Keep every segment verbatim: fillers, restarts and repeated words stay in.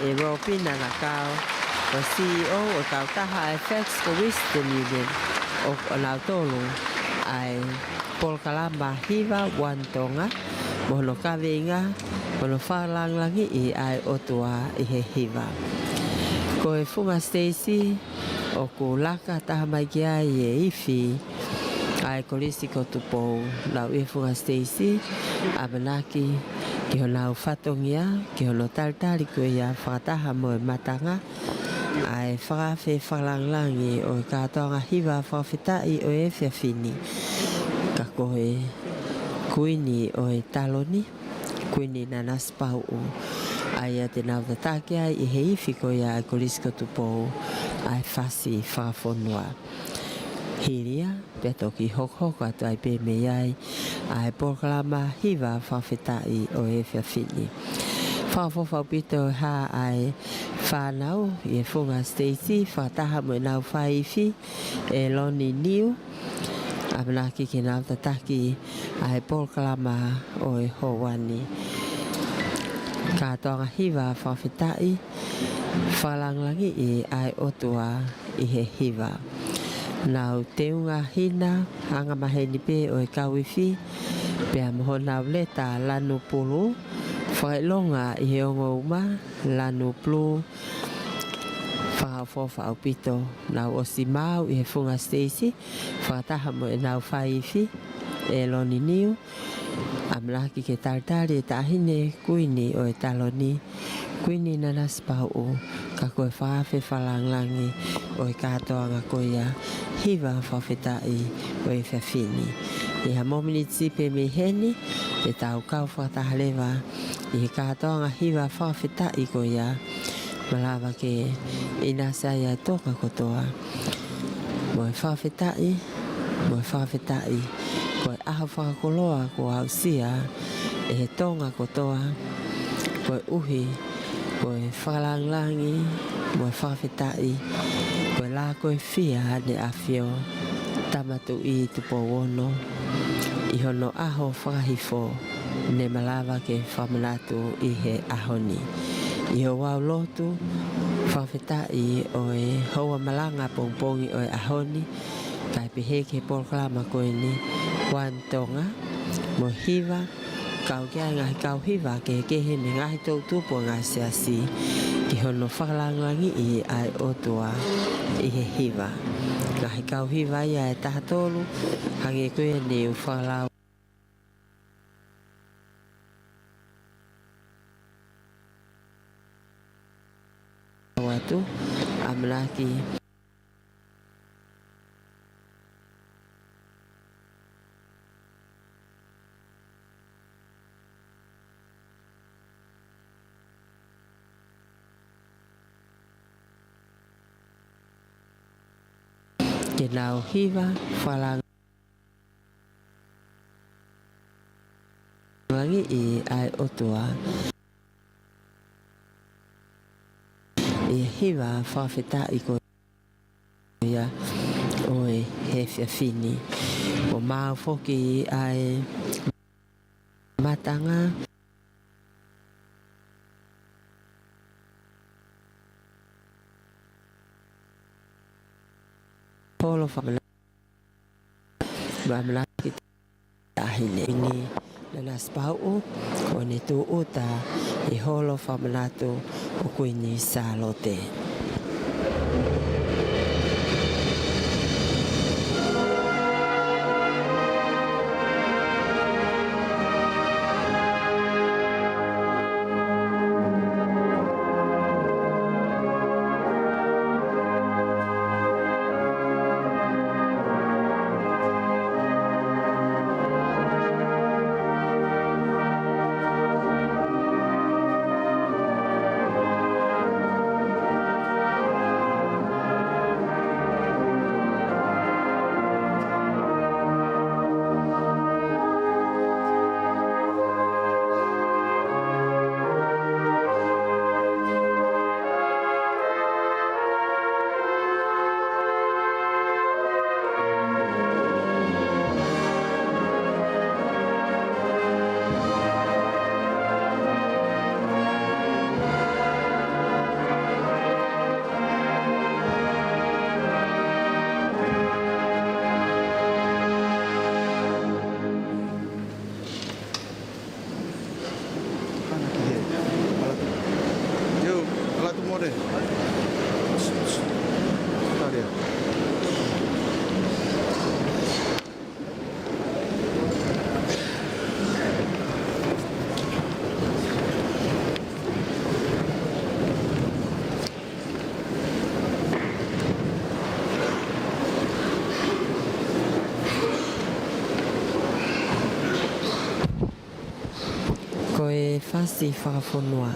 ʻe Robina Nakao, ko e C E O ʻo e kautaha ʻa e Flexible Western Union, ʻo, ʻo nau tolu ʻa e polokalama hiva One Tonga, mo hono kaveinga, mo hono fakalāngilangiʻi ʻa e ʻOtua ʻi he hiva. Ko e funga siteisi ʻoku laka taha mai ki ai e ifi ʻa e Kolisi ko Tupou, nau ʻi he funga siteisi, ʻamanaki ki honau fatongia, ki hono talitali ko ia fakataha mo e matanga, ʻa e fakaafe fakalāngilangi ʻo e kātoanga hiva fakafetaʻi ʻo e efiafi ni. Ka ko e Kuini ʻo e Taloni, Kuini Nanasipauʻu, ʻa ia te nau tataki ai ʻi he ifi ko ia ʻa e Kolisi ko Tupou ʻa e fasi fakafonua. Hili ia, pea toki hokohoko atu ai pē mei ai ʻa e polokalama hiva fakafetaʻi ʻo e efiafi ni. Fakaʻofoʻofa ʻaupito e hā ʻa e fānau ʻi he funga siteisi fakataha mo ʻenau faifi, ʻEloni Niu, ʻamanaki ke nau tataki ʻa e polokalama ʻo e houa ni. Kātoanga hiva fakafetaʻi, fakalāngilangiʻi ʻa e ʻOtua ʻi he hiva. Nau teunga hina, anga maheni pē ʻo e kau ifi, pea mo honau leta lanu pulu, fakaʻilonga ʻi he ongo uma, lanu pulu, fakaʻofoʻofa ʻaupito. Nau ʻosi maau ʻi he funga siteisi fakataha mo ʻenau faifi, ʻEloni Niu, ʻamanaki ke talitali e Taʻahine Kuini ʻo e Taloni, Kuini Nanasipauʻu, ka ko e fakaafe fakalāngilangi ʻo e kātoanga ko ia hiva fakafetaʻi ʻo e efiafi ni. ʻI ha mōmeniti pē mei heni, te tau kau fakataha leva ʻi he kātoanga hiva fakafetaʻi ko ia, malava ke ʻinasi ai ʻa e Tonga kotoa. Mo e fakafetaʻi, mo e fakafetaʻi, ko e ʻaho fakakoloa kuo aʻusia ʻe he Tonga kotoa, koeʻuhi ko e fakalāngilangi mo e fakafetaʻi, ko e lā ko e fia ʻAneʻafio, Tama Tuʻi Tupou Ono, ʻi hono ʻaho fakahifo ne malava ke fakamanatu ʻi he ʻaho ni. ʻI hoʻo lotu fakafetaʻi ʻo e houa malanga pongipongi ʻo e ʻaho ni, kae pehē ki he polokalama ko eni, One Tonga, mo e hiva, kau ki ai e ngaahi kau hiva kehekehe mei he ngaahi toʻutupu ʻo e ngaahi siasi, ki hono fakalāngilangiʻi ʻa e ʻOtua ʻi he hiva. Ngaahi kau hiva ia ʻe taha tolu, hangē ko ia ne u fakalau atu, ʻamanaki ke nau hiva fakalāngilangiʻi ʻa e ʻOtua ʻi he hiva fakafetaʻi ko ia ʻo e efiafi ni. ʻO maau foki ʻa e matanga, holo fakamanatu, ʻamanaki ki he Taʻahine Kuini Nanasipauʻu, ʻo ne tūʻuta ʻi he holo fakamanatu ʻo Kuini Sālote. Ore. Tarea. Ko e fasi fakafonua.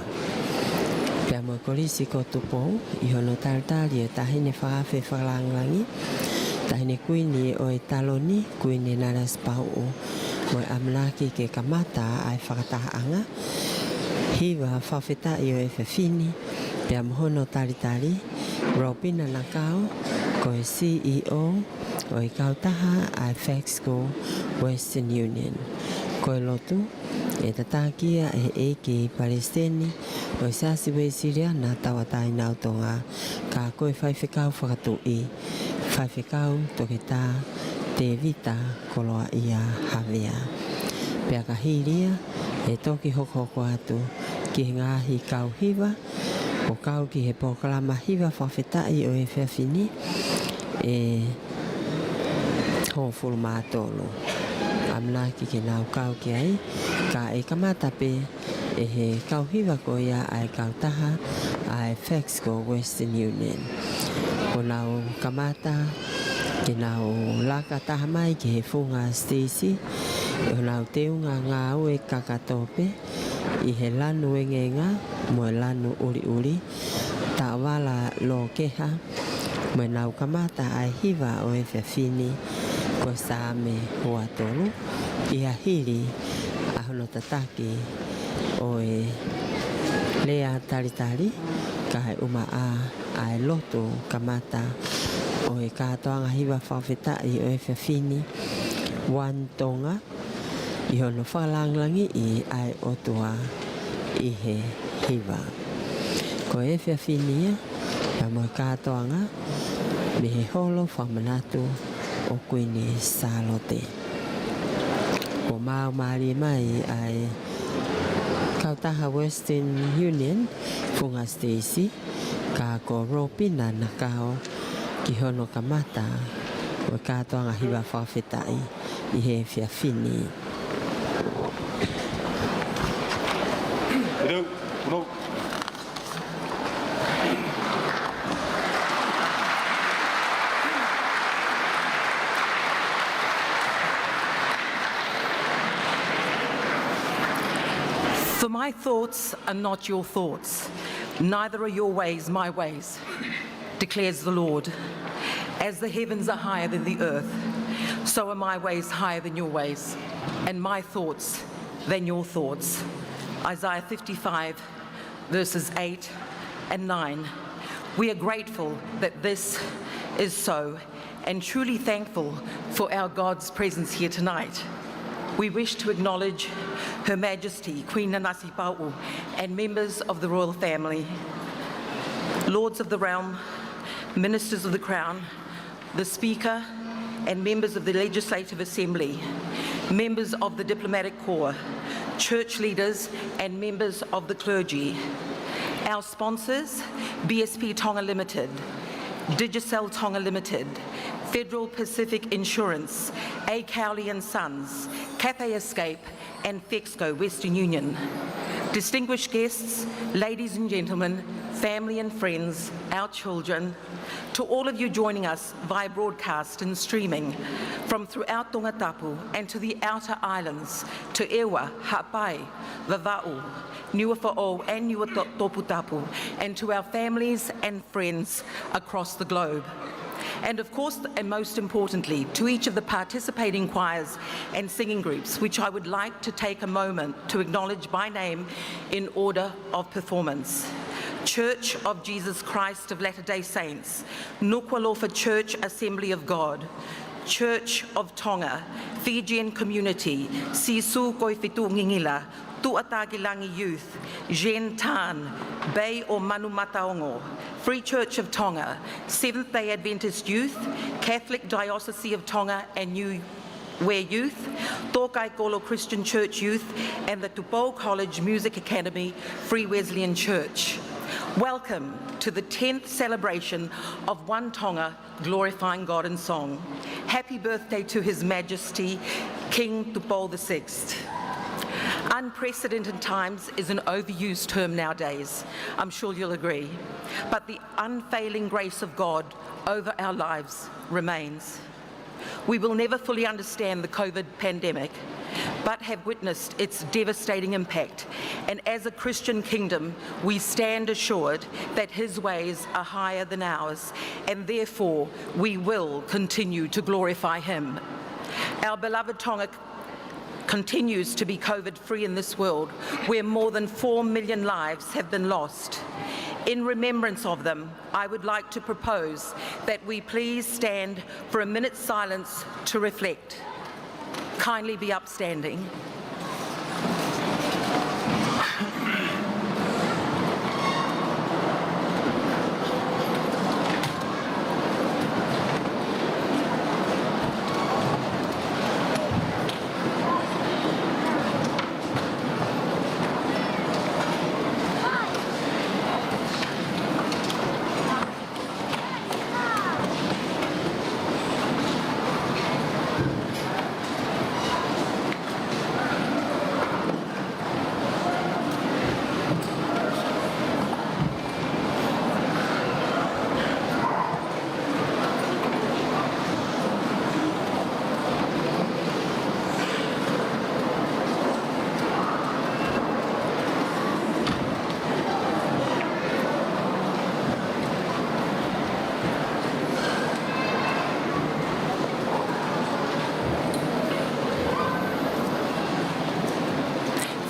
Pea mo e Kolisi ko Tupou, ʻi hono talitali ʻo e Taʻahine Fakaafe Fakalāngilangi, Taʻahine Kuini ʻo e Taloni, Kuini Nanasipauʻu, mo e ʻamanaki ke kamata ʻa e fakatahaʻanga hiva fakafetaʻi ʻo e efiafi ni, pea mo hono talitali, Robina Nakao, ko e C E O ʻo e kautaha ʻa e Fexco Western Union. Ko e lotu, ʻe tataki ia ʻe he ʻEiki Palesiteni ʻo e Siasi Uēsiliana Tauʻatāina ʻo Tonga, ka ko e faifekau fakatuʻi, Faifekau Toketā Tēvita Koloaʻia Havea. Pea ka hili ia, ʻe toki hokohoko atu ki he ngaahi kau hiva, ʻo kau ki he polokalama hiva fakafetaʻi ʻo e efiafi ni, ʻe hongofulu mā tolu. ʻAmanaki ke nau kau ki ai, ka ʻe kamata pē ʻe he kau hiva ko ia ʻa e kautaha ʻa e Fexco Western Union. ʻO nau kamata ke nau laka taha mai ki he funga siteisi, ʻo nau teunga ngāue kakatō pē, ʻi he lanu engeenga mo e lanu ʻuliʻuli, taʻovala lōkeha, mo ʻenau kamata ʻa e hiva ʻo e efiafi ni, ko e Saame ua tolu, ʻi he hili ʻa hono tataki ʻo e lea talitali, kae ʻumaʻā ʻa e lotu kamata ʻo e kātoanga hiva fakafetaʻi ʻo e efiafi ni, One Tonga, ʻi hono fakalāngilangiʻi ʻa e ʻOtua ʻi he hiva. Ko e efiafi ni ia, pea mo e kātoanga, mei he holo fakamanatu ʻo Kuini Sālote. Kuo maumālie mai ʻa e kautaha Western Union, funga siteisi, ka ko Robina Nakao ki hono kamata ʻo e kātoanga hiva fakafetaʻi ʻi he efiafi ni. Hello, hello. For my thoughts are not your thoughts, neither are your ways my ways, declares the Lord. As the heavens are higher than the earth, so are my ways higher than your ways, and my thoughts than your thoughts. Isaiah fifty-five, verses eight and nine. We are grateful that this is so and truly thankful for our God's presence here tonight. We wish to acknowledge Her Majesty Queen Nanasipauʻu and members of the royal family, Lords of the Realm, Ministers of the Crown, the Speaker and members of the Legislative Assembly, members of the Diplomatic Corps, church leaders and members of the clergy, our sponsors, B S P Tonga Limited, Digicel Tonga Limited, Federal Pacific Insurance, A. Cowley and Sons, Cathay Escape, and Fexco Western Union. Distinguished guests, ladies and gentlemen, family and friends, our children, to all of you joining us via broadcast and streaming from throughout Tongatapu and to the outer islands, to ʻEua, Haʻapai, Vavaʻu, Niuafoʻou and Niuatoputapu, and to our families and friends across the globe. And of course, and most importantly, to each of the participating choirs and singing groups, which I would like to take a moment to acknowledge by name in order of performance. Church of Jesus Christ of Latter-day Saints, Nukuʻalofa Church Assembly of God, Church of Tonga, Fijian Community, Sīsū Ko e Fetuʻu Ngingila, Tuʻatākilangi Youth, Jen Tan, Bay ʻo Manumataongo, Free Church of Tonga, Seventh-day Adventist Youth, Catholic Diocese of Tonga and Niue Youth, Tōkaikolo Christian Church Youth, and the Tupou College Music Academy Free Wesleyan Church. Welcome to the tenth celebration of One Tonga Glorifying God in Song. Happy birthday to His Majesty King Tupou the sixth. Unprecedented times is an overused term nowadays. I'm sure you'll agree. But the unfailing grace of God over our lives remains. We will never fully understand the COVID pandemic, but have witnessed its devastating impact. And as a Christian kingdom, we stand assured that His ways are higher than ours, and therefore we will continue to glorify Him. Our beloved Tonga continues to be COVID-free in this world where more than four million lives have been lost. In remembrance of them, I would like to propose that we please stand for a minute's silence to reflect. Kindly be upstanding.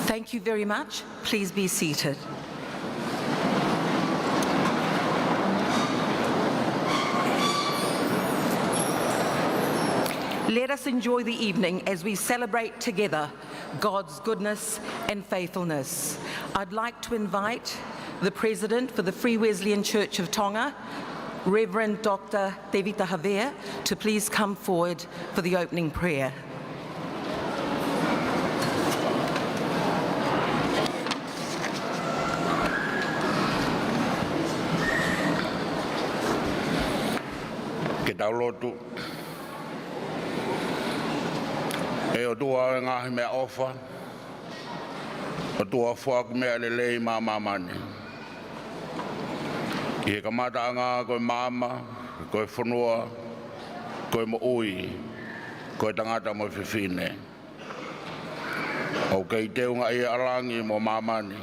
Thank you very much. Please be seated. Let us enjoy the evening as we celebrate together God's goodness and faithfulness. I'd like to invite the President for the Free Wesleyan Church of Tonga, Reverend Doctor Tevita Havea, to please come forward for the opening prayer. Ke tau lotu. ʻE ʻOtua ʻo e ngaahi meʻaʻofa, ʻOtua foaki meʻa lelei maʻa māmani. ʻI he kamataʻanga ko e maama, ko e fonua, ko e moʻui, ko e tangata mo e fefine. ʻOku kei teunga ʻa langi mo māmani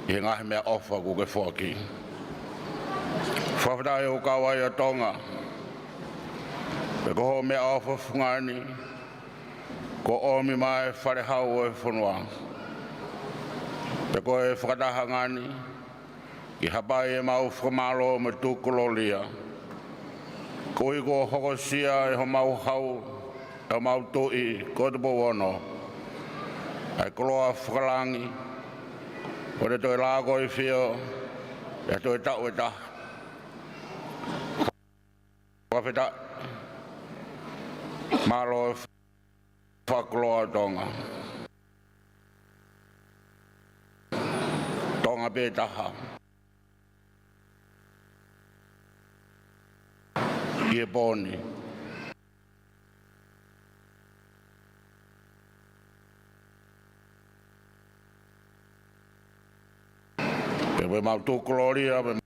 ʻi he ngaahi meʻaʻofa kuo ke foaki. Fakafetaʻi ʻoku kau ai ʻa Tonga, pea ko hoʻo meʻaʻofa fungani, kuo ʻomi mai e falehau ʻo e fonua. Pea ko e fakataha ngani, ke hapai ʻemau fakamālō mo e tukulōlia. Koeʻuhi kuo hokosia ʻe homau hau, ʻe homau tuʻi, ko Tupou Ono, ʻa e koloa fakalangi, ʻo ne toe lākoifio, ʻi ha toe taʻu ʻe taha. Fakafetaʻi. Mālō e fakakoloa Tonga. Tonga pē taha. ʻI he pō ni. Pea ko ʻemau tukulōlia, pea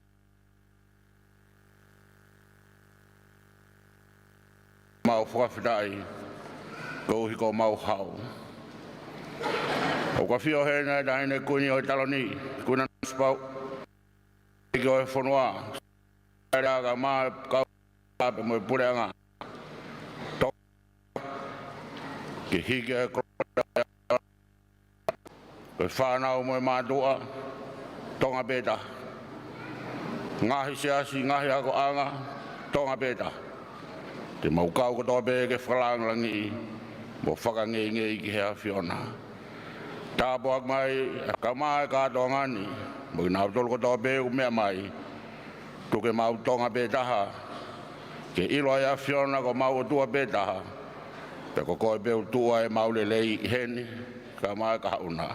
mau fakafetaʻi, koeʻuhi ko homau hau. ʻOku ʻafio heni ʻa e Taʻahine Kuini ʻo e Taloni, Kuini Nanasipauʻu, ʻEiki ʻo e fonua, ʻa e kaeʻumaʻā e kau pea mo e puleʻanga. Tonga, ke hiki e koloa ʻa e fānau mo e mātuʻa, Tonga pē taha. Ngaahi siasi, ngaahi akoʻanga, Tonga pē taha. Te mau kau kotoa pē ke fakalāngilangiʻi mo fakangeingei ki he ʻAfiona. Tāpuaki mai, kaeʻumaʻā e kātoanga ni, mo kinautolu kotoa pē ʻoku meʻa mai. Tuku ke mau Tonga pē taha, ke ʻilo ʻa e ʻAfiona ko homau ʻOtua pē taha, pea ko koe pē ʻoku tuʻu ai ʻemau lelei ʻi heni, kaeʻumaʻā e kahaʻu na.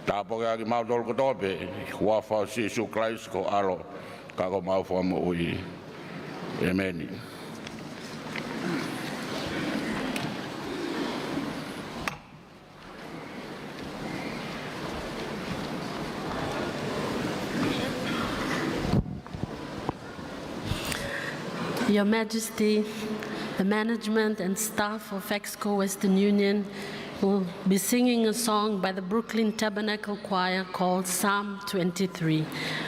Tāpuakiʻi kimautolu kotoa pē, ʻi he huafa ʻo Sīsū Kalaisi ko ho ʻAlo, ka ko homau Fakamoʻui. ʻĒmeni. Your Majesty, the management and staff of Exco Western Union will be singing a song by the Brooklyn Tabernacle Choir called Psalm twenty-three,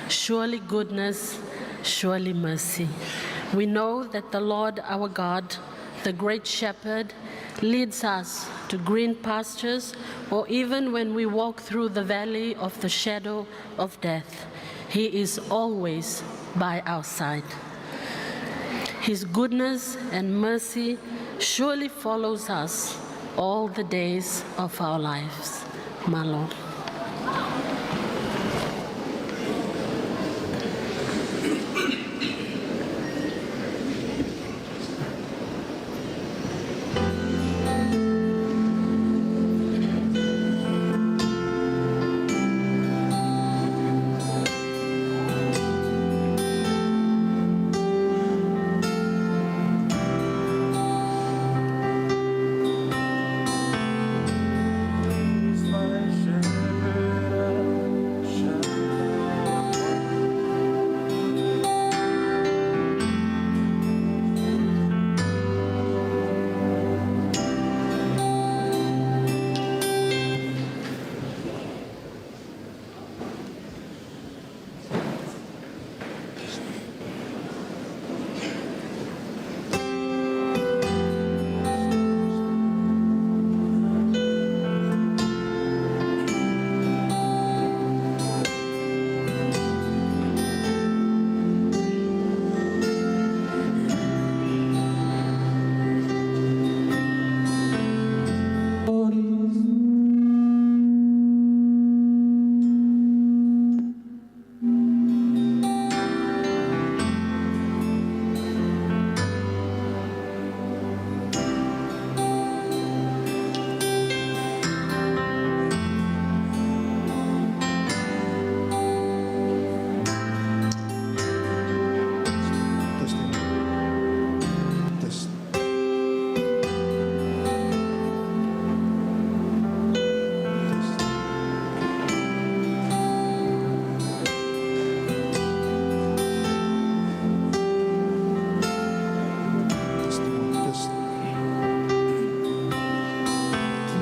Surely Goodness, Surely Mercy. We know that the Lord our God, the Great Shepherd, leads us to green pastures, or even when we walk through the valley of the shadow of death, He is always by our side. His goodness and mercy surely follows us all the days of our lives. Mālō.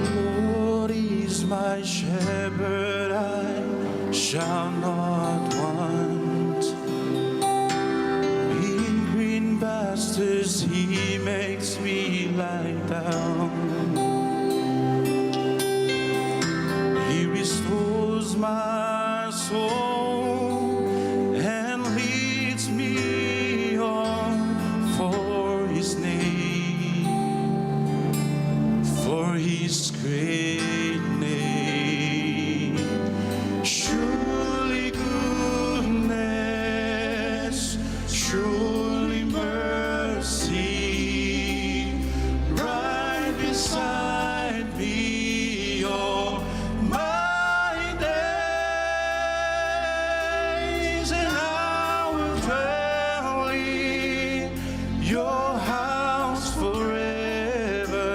The Lord is my shepherd, I shall not want. In green pastures he makes me lie down. He restores my soul and leads me on for his name, for his great name. Surely goodness, surely mercy, right beside me all my days, and I will dwell in your house forever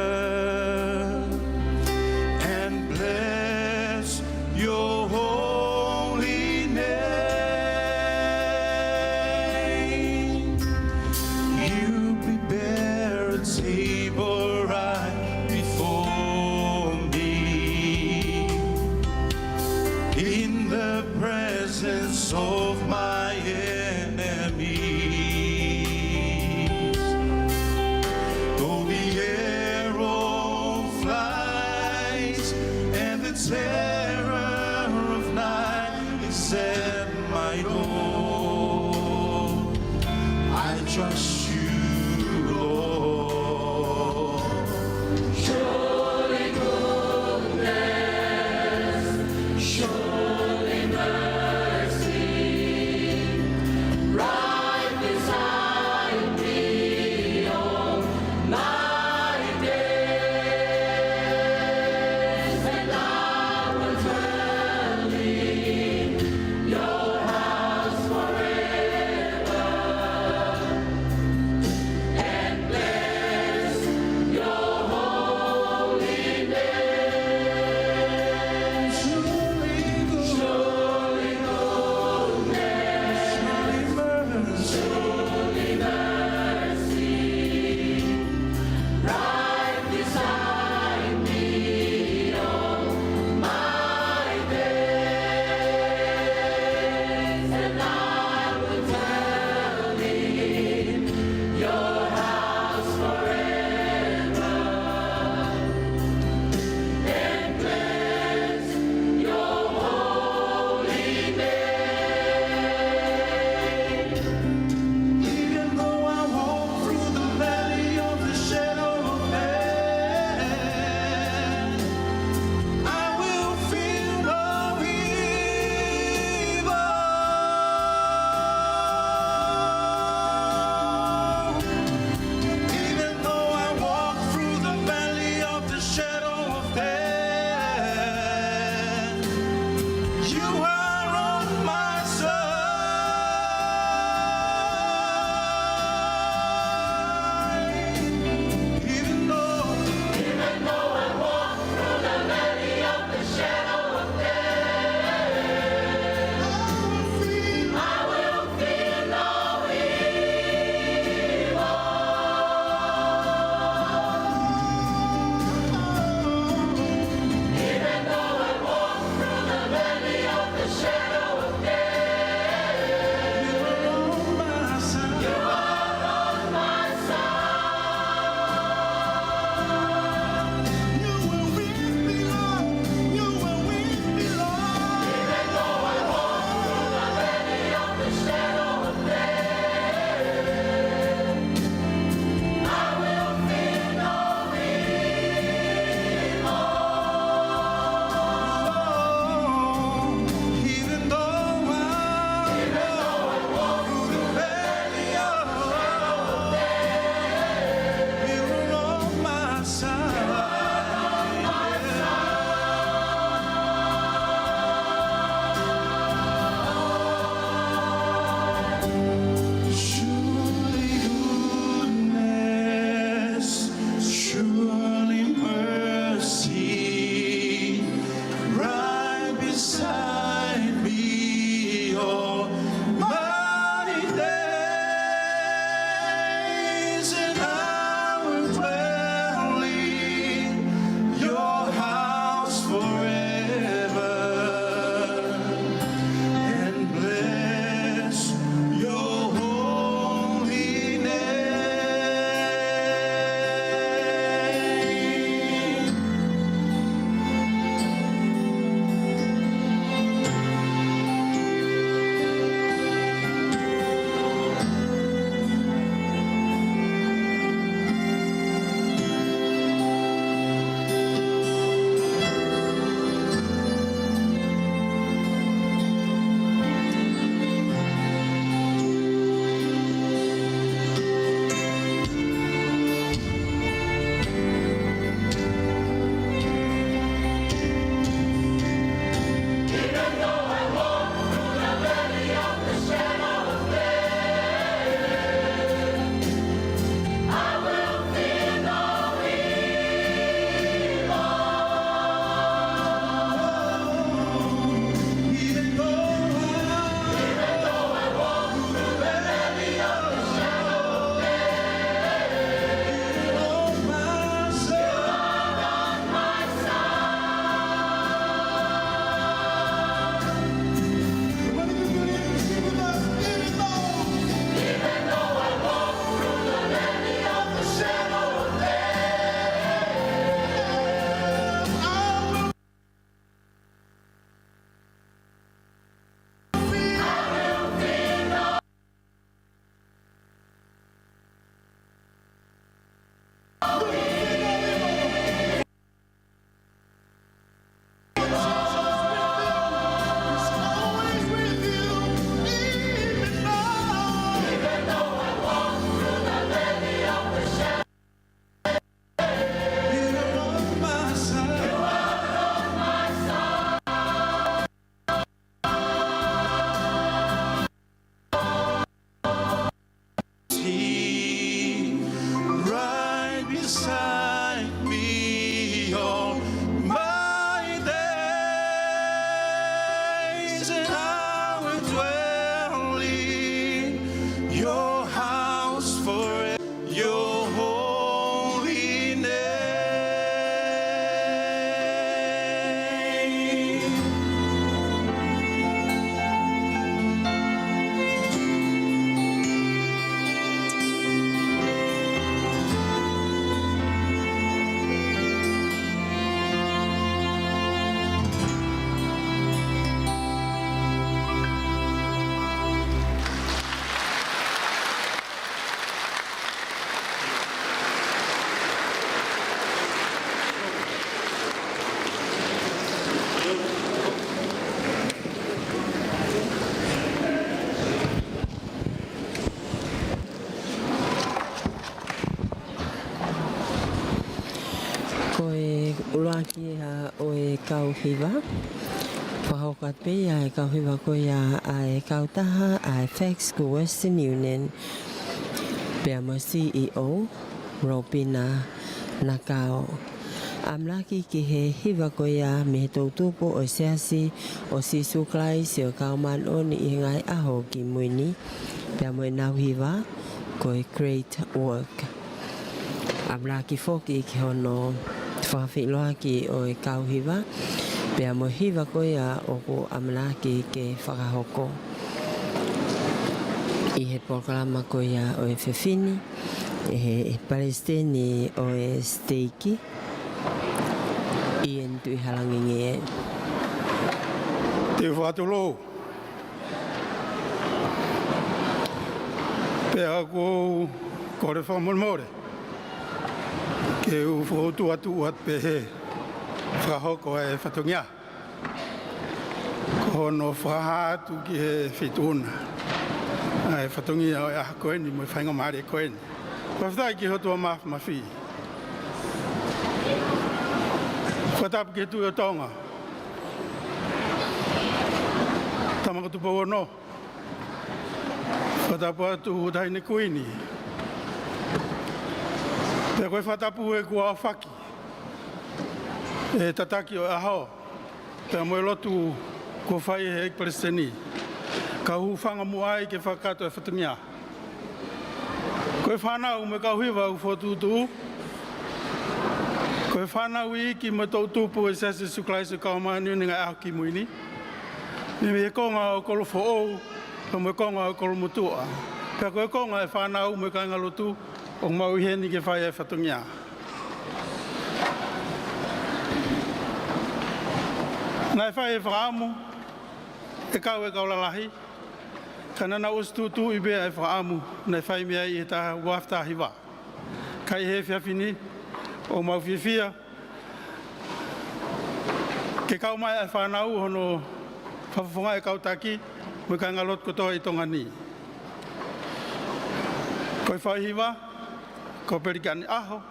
and bless your holy name. You prepare a table right before me in the presence of my enemies. Though the arrow flies and the terror of night is at my door, I trust you, Lord. Surely goodness, surely mercy, right beside me all my days, and I will dwell Ia ʻo e kau hiva. Fakahoko atu pē ia e kau hiva ko ia ʻa e kautaha ʻa e FACS ko Western Union, pea mo e CEO, Robina Nakao. ʻAmanaki ki he hiva ko ia mei he toʻutupu ʻo e Siasi ʻo Sīsū Kalaisi ʻo e Kau Māʻoniʻoni ʻi he Ngaahi ʻAho Kimui Ni, pea mo ʻenau hiva ko e Great Work. ʻAmanaki foki ki hono fakafeʻiloaki ʻo e kau hiva, pea mo e hiva ko ia ʻoku ʻamanaki ke fakahoko ʻi he polokalama ko ia ʻo e efiafi ni, ʻe he palesiteni ʻo e siteiki, Ieni Tuʻihalangingie. Te u fakatulou. Pea ʻoku ou kole fakamolemole ke u fokotuʻu atu ʻo pehē, fakahoko e fatongia ko hono fakahā atu ki he feituʻu na ʻa e fatongia ʻo e ʻaho ko eni mo e faingamālie ko eni. Fakafetaʻi ki he ʻOtua Māfimafi. Fakatapu ki he Tuʻi ʻo Tonga, Tama ko Tupou Ono. Fakatapu atu Taʻahine Kuini. Pea ko e fakatapu ē kuo aofaki e tataki ʻo e ʻaho, pea mo e lotu kuo fai ʻe he ʻEiki Palesiteni, ka u hūfanga muʻa ai ke fakakakato e fatongia. Ko e fānau mo e kau hiva ʻoku fokotuʻutuʻu, ko e fānau iiki mo e toʻutupu ʻo e Siasi ʻo Sīsū Kalaisi ʻo e Kau Māʻoniʻoni ʻi he Ngaahi ʻAho Kimui Ni, mei he konga ʻo Kolofoʻou pea mo e konga ʻo Kolomotuʻa. Pea ko e konga e fānau mo e kāingalotu ʻoku mau ʻi heni ke fai e fatongia. Naʻe fai e fakaʻamu ʻe he kau, ʻe he kau lalahi, ka naʻa nau ʻosi tuʻutuʻu pē ʻa e fakaʻamu naʻe fai mei ai ʻi he taha ua afe taha hiva. Ka ʻi he efiafi ni ʻoku mau fiefia ke kau mai ʻa e fānau hono fakafofongaʻi e kau taki mo e kāingalotu kotoa ʻi Tonga ni. Ko e faihiva ko Pelikani ʻAho,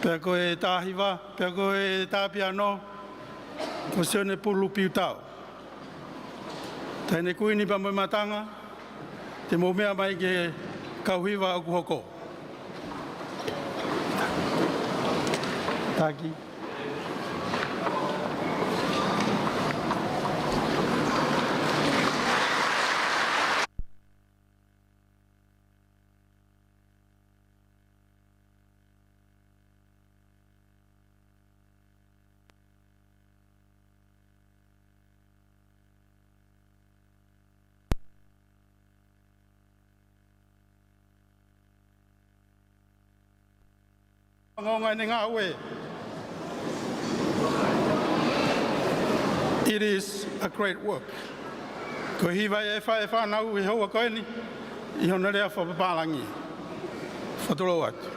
pea ko e tā hiva, pea ko e tā piano ko Sione Pulu Piutau. Taʻahine Kuini pea mo e mātanga, te mou meʻa mai ki he kau hiva ʻoku hoko. Taki. Ongoongo ʻene ngāue. It is a great work. Ko e hiva ia ʻe fai ʻe he fānau ʻi he houa ko eni ʻi hono lea fakapapālangi. Fakatulou atu.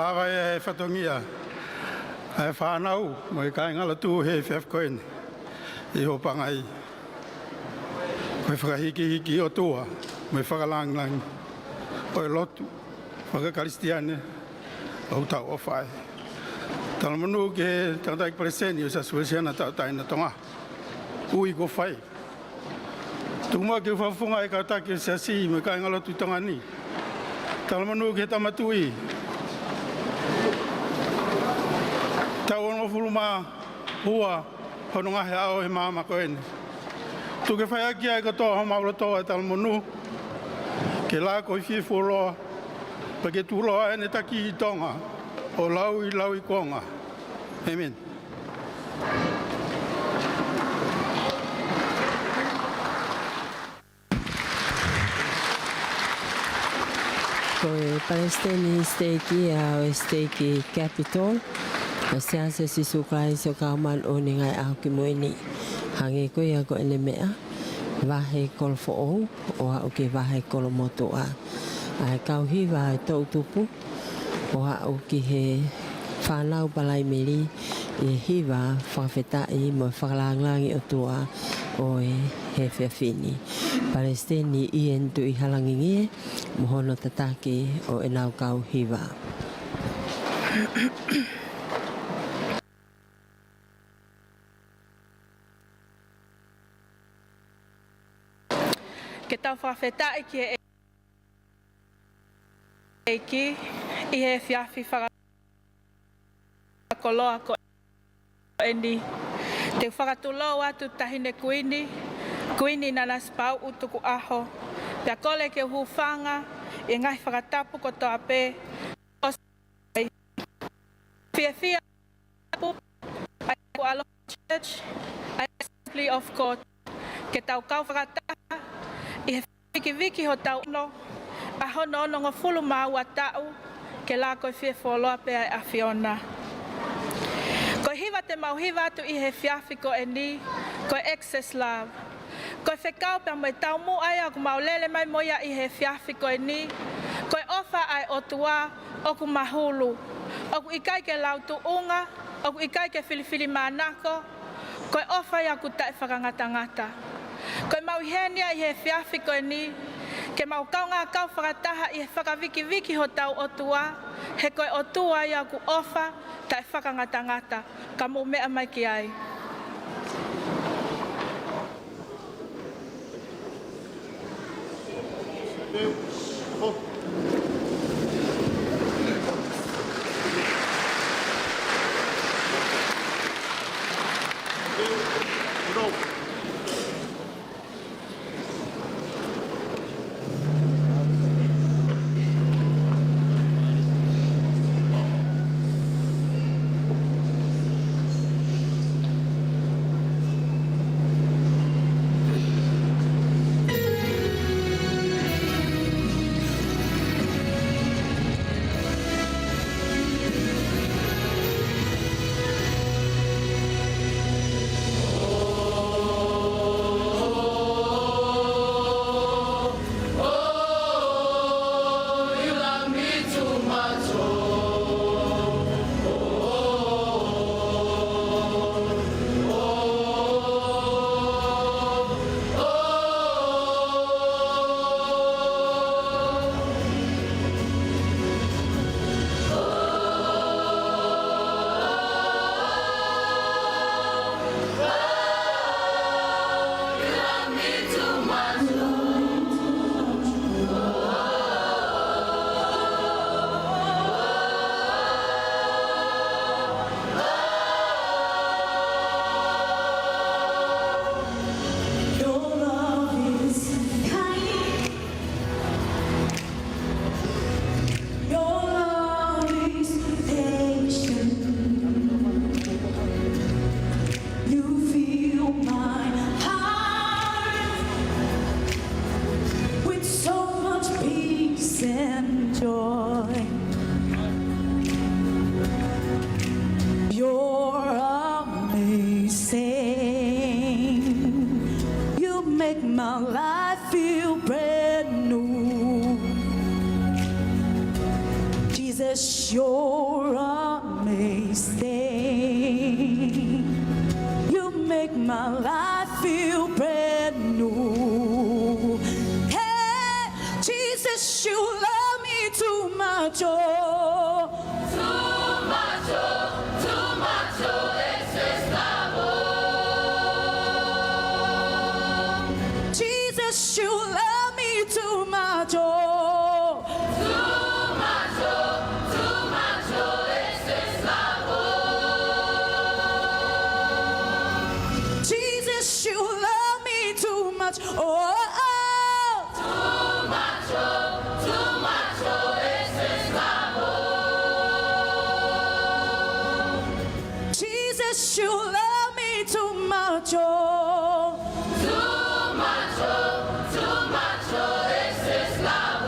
Ava e fatongia ʻa e fānau mo e kāingalotu he efiafi ko eni ʻi ho pangai. Ko e fakahikihiki ʻOtua mo e fakalangilangi ʻo e lotu fakakalisitiane ʻoku tau ʻofa ai. Talamonū ki he tangataʻeiki palesiteni ʻo e Siasi Uēsiliana Tauʻatāina ʻo Tonga, ui kuo fai. Tuku muʻa ke u fakafofongaʻi e kau taki ʻo e Siasi mo e kāingalotu ʻi Tonga ni. Talamonū ki he Tama Tuʻi. Taʻu onongofulu mā ua hono ngaahi ʻaho he maama ko eni. Tuku ke fai ʻaki ʻa e kotoa homau loto ʻa e talamonū ke laka ʻo fie fuoloa, pea ke tuʻuloa ʻene taki ʻi Tonga ʻo lauilaui kuonga. ʻĒmeni. Ko e palesiteni siteiki ia ʻo e siteiki Capitol ʻo e Siasi ʻo Sīsū Kalaisi ʻo e Kau Māʻoniʻoni ʻi he Ngaahi ʻAho Kimui Ni. Hangē ko ia ko ʻene meʻa, vahe kolo foʻou ʻo aʻu ki he vahe kolo motuʻa. ʻA e kau hiva ʻa e toʻutupu ʻo aʻu ki he fānau Palaimeli ʻi he hiva fakafetaʻi mo e fakalangilangi ʻOtua ʻo e efiafi ni. Palesiteni Ieni Tuʻihalangingie mo hono tataki ʻo ʻenau kau hiva. Ke tau fakafetaʻi ki he ʻEiki ʻi he efiafi fakakoloa ko eni. Te u fakatulou atu Taʻahine Kuini, Kuini Nanasipauʻu Tukuʻaho, pea kole ke u hūfanga ʻi he ngaahi fakatapu kotoa pē. Fiefia ʻa e Kualoa Church, ʻa e Assembly of God, ke tau kau fakataha ʻi he vikiviki hotau ono, ʻa hono onongofulu mā ua taʻu, ke laka ʻo fie fuoloa pē ʻa e ʻAfiona. Ko e hiva te mau hiva atu ʻi he efiafi ko eni, ko e Excess Love. Ko e fekau pea mo e taumuʻa ia ʻoku mau lele mai mo ia ʻi he efiafi ko eni, ko e ʻofa ʻa e ʻOtua ʻoku mahulu, ʻoku ʻikai ke lau tuʻunga, ʻoku ʻikai ke filifilimānako, ko e ʻofa ia ʻoku taʻefakangatangata. Ko ʻemau ʻi heni ia ʻi he efiafi ko eni, ke mau kaungā kau fakataha ʻi he fakavikiviki hotau ʻOtua, he ko e ʻOtua ia ʻoku ʻofa taʻefakangatangata, ka mou meʻa mai ki ai. You're amazing. You make my life feel brand new. Hey, Jesus, you love me too much, oh. Too much, oh, too much, oh, excess love, oh. Jesus, you love me too much, oh. Too much, oh, too much, oh, excess love, oh. Jesus, you love me too much, oh, oh. Too much, oh, too much, oh, excess love, oh. Jesus, you love me too much, oh. Too much, oh, too much, oh, excess love,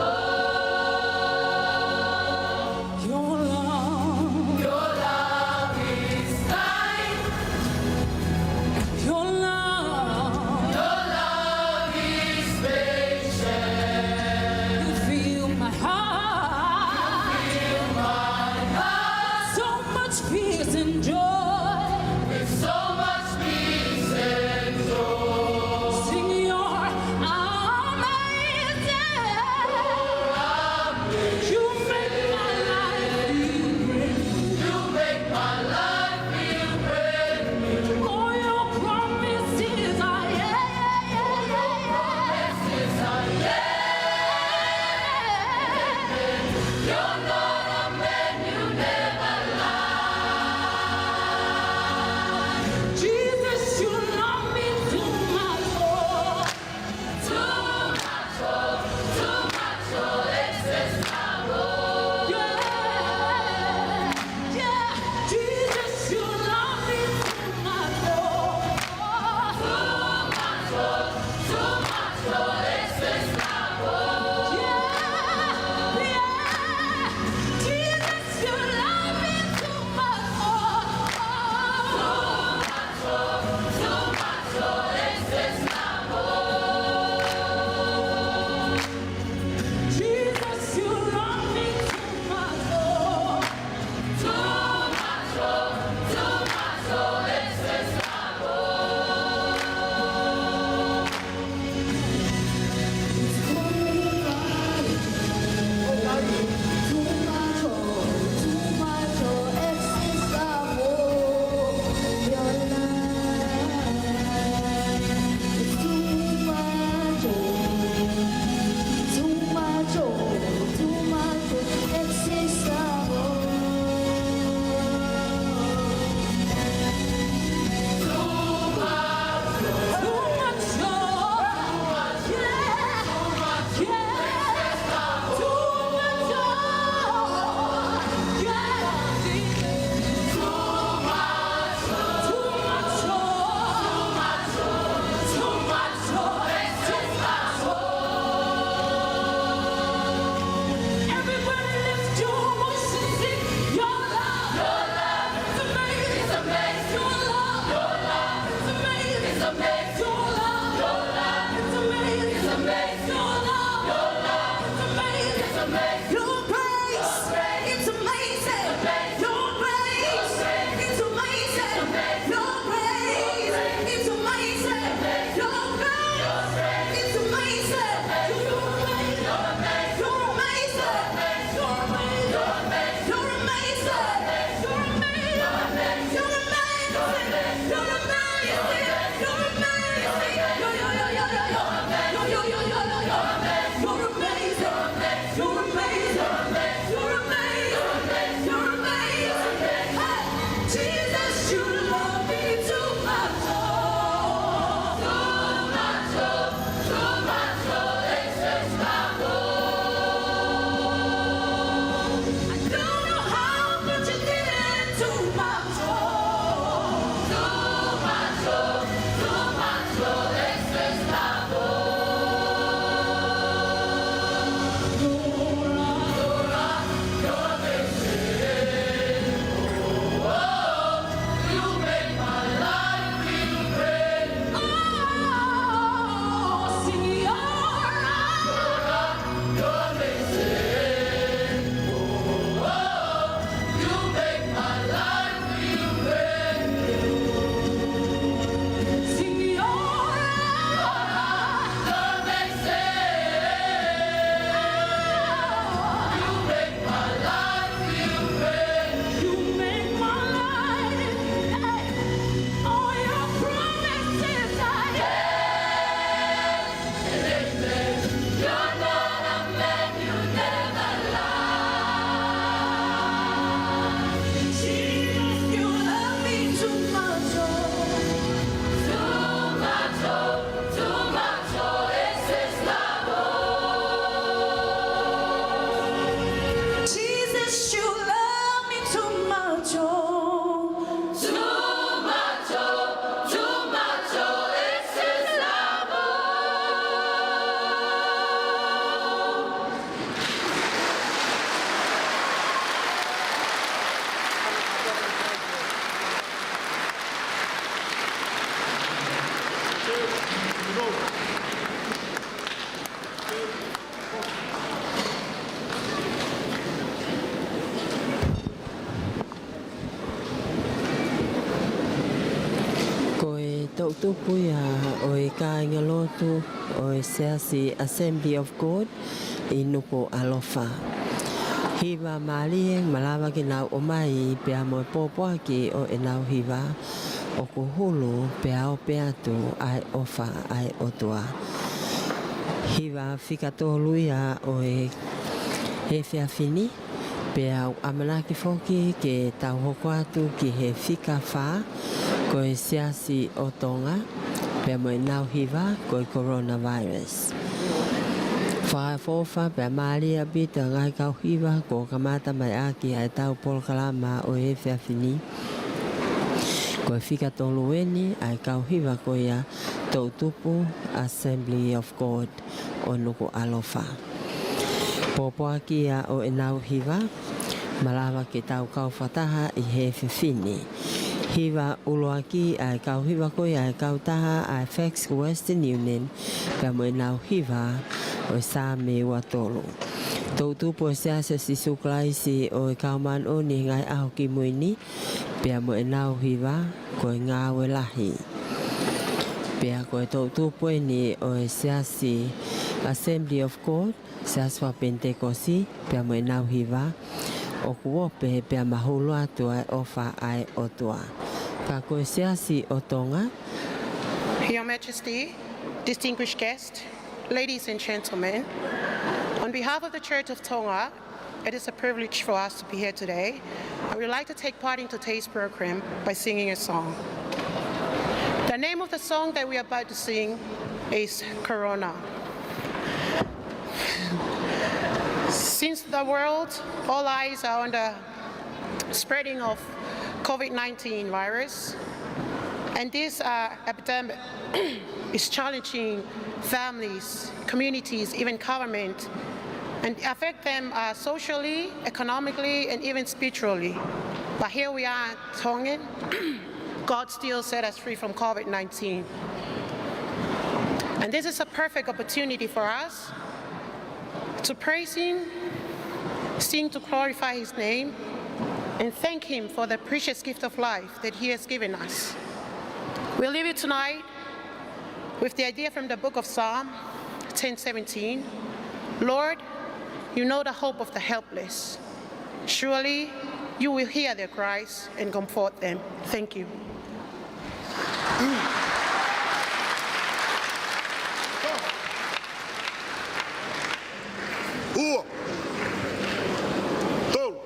Toʻutupu ia ʻo e kāingalotu ʻo e Siasi Assembly of God ʻi Nukuʻalofa. Hiva mālie, malava ke nau ʻomai pea mo e pōpoaki ʻo ʻenau hiva, ʻoku hulu pea ope atu ʻa e ʻofa ʻa e ʻOtua. Hiva fika tolu ia ʻo e efiafi ni, pea ʻoku ʻamanaki foki ke tau hoko atu ki he fika fā, ko e Siasi ʻo Tonga, pea mo ʻenau hiva ko e coronavirus. Fakaʻofoʻofa pea mālie ʻaupito ngaahi kau hiva kuo kamata mai ʻaki ʻa e tau polokalama ʻo e efiafi ni. Ko e fika tolu eni ʻa e kau hiva ko ia Toʻutupu Assembly of God ʻo Nukuʻalofa. Pōpoaki ia ʻo ʻenau hiva, malava ke tau kau fakataha ʻi he efiafi ni. Hiva ʻuluaki ʻa e kau hiva ko ia ʻa e kautaha ʻa e Fax Western Union, pea mo ʻenau hiva ʻo e Saame ua tolu. Toʻutupu ʻo e Siasi ʻo Sīsū Kalaisi ʻo e Kau Māʻoniʻoni ʻi he Ngaahi ʻAho Kimui Ni, pea mo ʻenau hiva ko e Ngāue Lahi. Pea ko e toʻutupu eni ʻo e Siasi Assembly of God, Siasi Fakapenitekosi, pea mo ʻenau hiva, ʻoku ope pea mahulu atu ʻa e ʻofa ʻa e ʻOtua. Ka ko e Siasi ʻo Tonga. Your Majesty, distinguished guests, ladies and gentlemen, on behalf of the Church of Tonga, it is a privilege for us to be here today. I would like to take part in today's program by singing a song. The name of the song that we are about to sing is Corona. Since the world, all eyes are on the spreading of COVID nineteen virus, and this, uh, epidemic is challenging families, communities, even government, and affect them, uh, socially, economically, and even spiritually. But here we are, Tongan. God still set us free from COVID nineteen. And this is a perfect opportunity for us to praise Him, sing to glorify His name, and thank Him for the precious gift of life that He has given us. We leave you tonight with the idea from the book of Psalm ten seventeen. Lord, you know the hope of the helpless. Surely you will hear their cries and comfort them. Thank you. Ua. Tolu.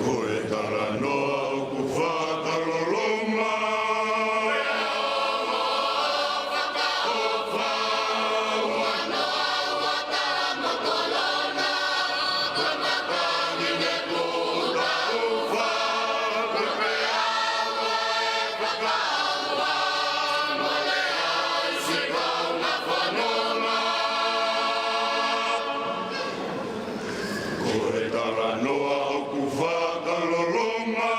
Ko e talanoa ʻoku fakaloloma. Ko e talanoa ʻoku fakaloloma.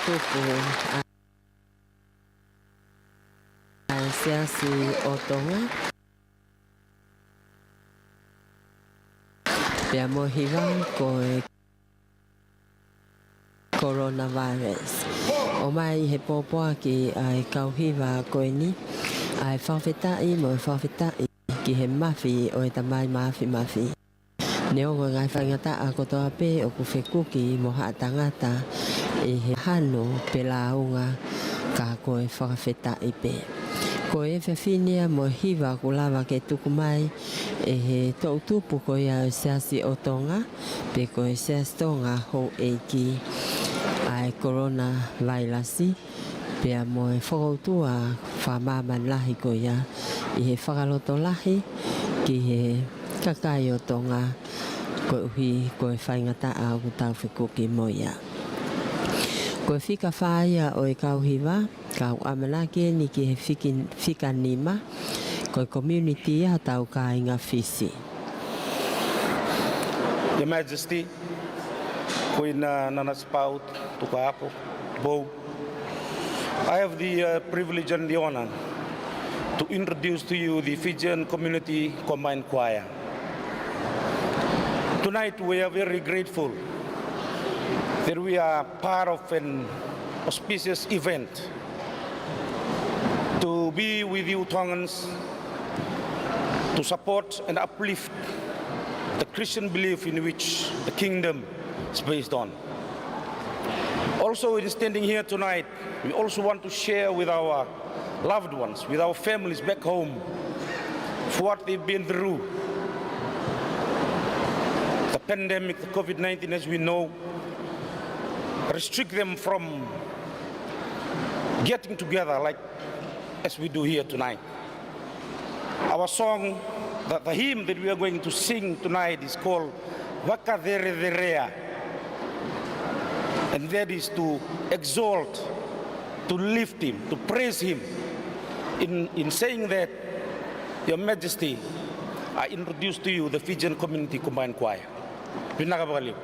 tupu ʻa e Siasi ʻo Tonga. Pea mo e hiva ko e coronavirus. ʻOmai ʻe he pōpoaki ʻa e kau hiva ko eni ʻa e fakafetaʻi mo e fakafetaʻi ki he Mafi ʻo e Tamai Mafimafi. Neongo e ngaahi faingataʻa kotoa pē ʻoku fekuki mo haʻa tangata ʻi he hanu pe lāunga, ka ko e fakafetaʻi pē. Ko e efiafi ni ia mo e hiva ʻoku lava ke tuku mai ʻe he toʻutupu ko ia ʻo e Siasi ʻo Tonga, pe ko e Siasi Tonga Houʻeiki, ʻa e coronavirus, pea mo e fokoutua fakamāmani lahi ko ia ʻi he fakalotolahi ki he kakai ʻo Tonga, koeʻuhi ko e faingataʻa ʻoku tau fekuki mo ia. Ko e fika fā ia ʻo e kau hiva, kau ʻamanaki eni ki he fiki-, fika nima, ko e community ia hotau kāinga Fisi. Your Majesty, Queen, uh, Nanasipauʻu Tukuʻahopo Tupou, I have the, uh, privilege and the honor to introduce to you the Fijian Community Combined Choir. Tonight we are very grateful that we are part of an auspicious event to be with you Tongans, to support and uplift the Christian belief in which the kingdom is based on. Also, in standing here tonight, we also want to share with our loved ones, with our families back home, for what they've been through. The pandemic, the COVID nineteen, as we know, restrict them from getting together like as we do here tonight. Our song, the, the hymn that we are going to sing tonight is called Vakacerecerea, and that is to exalt, to lift him, to praise him. In, in saying that, Your Majesty, I introduce to you the Fijian Community Combined Choir. Vinaka vakalevu.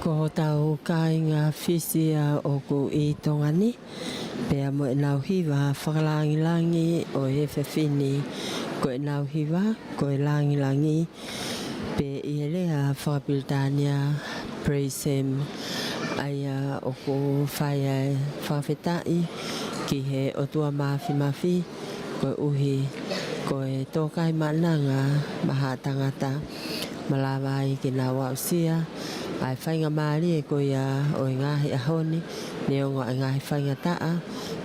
Ko hotau kāinga Fisi ia ʻoku ʻi Tonga ni, pea mo ʻenau hiva fakalāngilangi ʻo e efiafi ni, ko ʻenau hiva ko e Langilangi, pe ʻi he lea fakapilitānia, Praise Him, ʻa ia ʻoku fai ai e fakafetaʻi ki he ʻOtua Māfimafi, koeʻuhi ko e tōkai maʻananga maʻa haʻa tangata, malava ai ke nau aʻusia ʻa e faingamālie ko ia ʻo e ngaahi ʻaho ni, neongo ʻa e ngaahi faingataʻa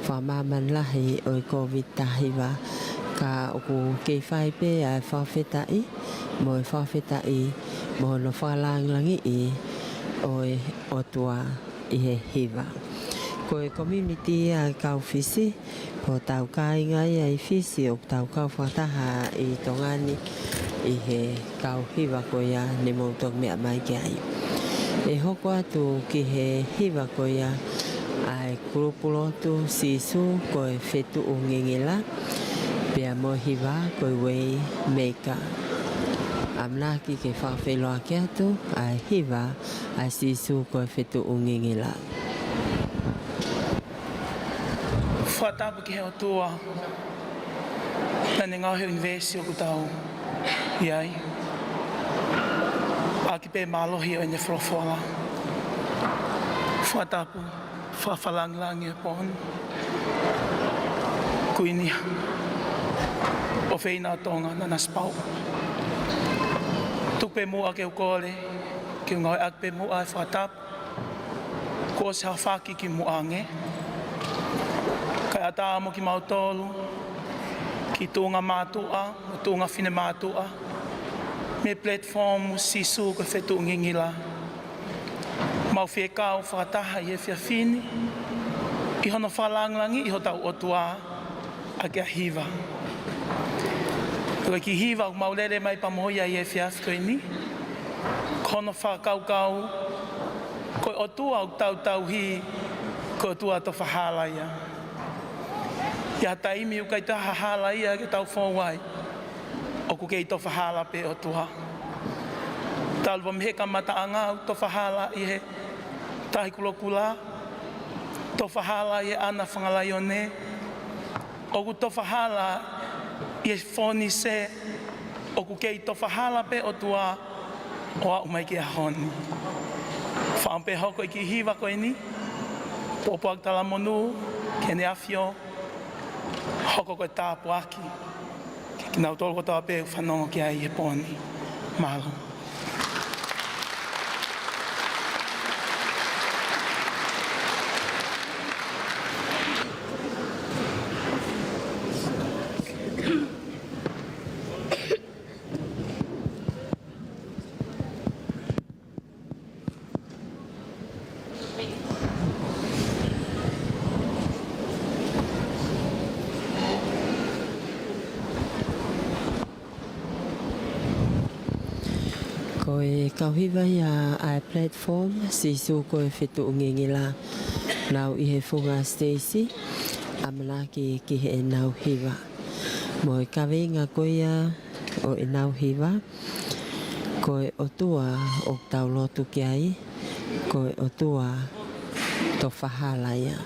fakamāmani lahi ʻo e Covid taha hiva, ka ʻoku kei fai pē ʻa e fakafetaʻi mo e fakafetaʻi mo hono fakalāngilangiʻi ʻo e ʻOtua ʻi he hiva. Ko e community ia ʻa e kau Fisi, ko hotau kāinga ia ʻi Fisi ʻoku tau kau fakataha ʻi Tonga ni ʻi he kau hiva ko ia ne mou toki meʻa mai ki ai. ʻE hoko atu ki he hiva ko ia ʻa e kulupu lotu Sīsū ko e Fetuʻu Ngingila, pea mo e hiva ko e Waymaker. ʻAmanaki ke fakafeʻiloaki atu ʻa e hiva ʻa Sīsū ko e Fetuʻu Ngingila. Fakatapu ki he ʻOtua naʻa ne ngaohi e ʻunivēsi ʻoku tau ʻi ai, ʻaki pē mālohi ʻo ʻene folofola. Fakatapu, fakafakalāngilangi he pō ni, Kuini ʻofeina ʻo Tonga, Nanasipauʻu. Tuku pē muʻa ke u kole ke u ngāueʻaki pē muʻa e fakatapu kuo ʻosi hafaki ki muʻa ange, kae ʻatā mo kimautolu, ki tuʻunga mātuʻa mo tuʻunga finemātuʻa mei he platform Sīsū ko e Fetuʻu Ngingila, mau fie kau fakataha ʻi he efiafi ni ʻi hono fakalāngilangiʻi hotau ʻOtua ʻaki ʻa e hiva. Ko e kiʻi hiva ʻoku mau lele mai pea mo ia ʻi he efiafi ko eni, ko hono fakakaukau ko e ʻOtua ʻoku tau tauhi, ko e ʻOtua tofa hala ia. ʻI ha taimi ʻoku ʻikai toe ha hala ia ke tau fou ai, ʻoku kei tofa hala pē ʻOtua. Talu pē mei he kamataʻanga ʻoku tofa hala ʻi he Tahi Kulokula, tofa hala ʻi he ʻAna Fanga Laione, ʻoku tofa hala ʻi he Fōnise, ʻoku kei tofa hala pē ʻOtua ʻo aʻu mai ki he ʻaho ni. Fakaʻamu pē hoko e kiʻi hiva ko eni, pōpoaki talamonū ki Heʻene ʻAfio, hoko ko e tāpuaki kiate kinautolu kotoa pē ʻoku fanongo ki ai he pō ni. Mālō. Ko e kau hiva ia ʻa e platform Sīsū ko e Fetuʻu Ngingila, nau ʻi he funga siteisi, ʻamanaki ki heʻenau hiva. Mo e kaveinga ko ia ʻo ʻenau hiva, ko e ʻOtua ʻoku tau lotu ki ai, ko e ʻOtua tofa hala ia.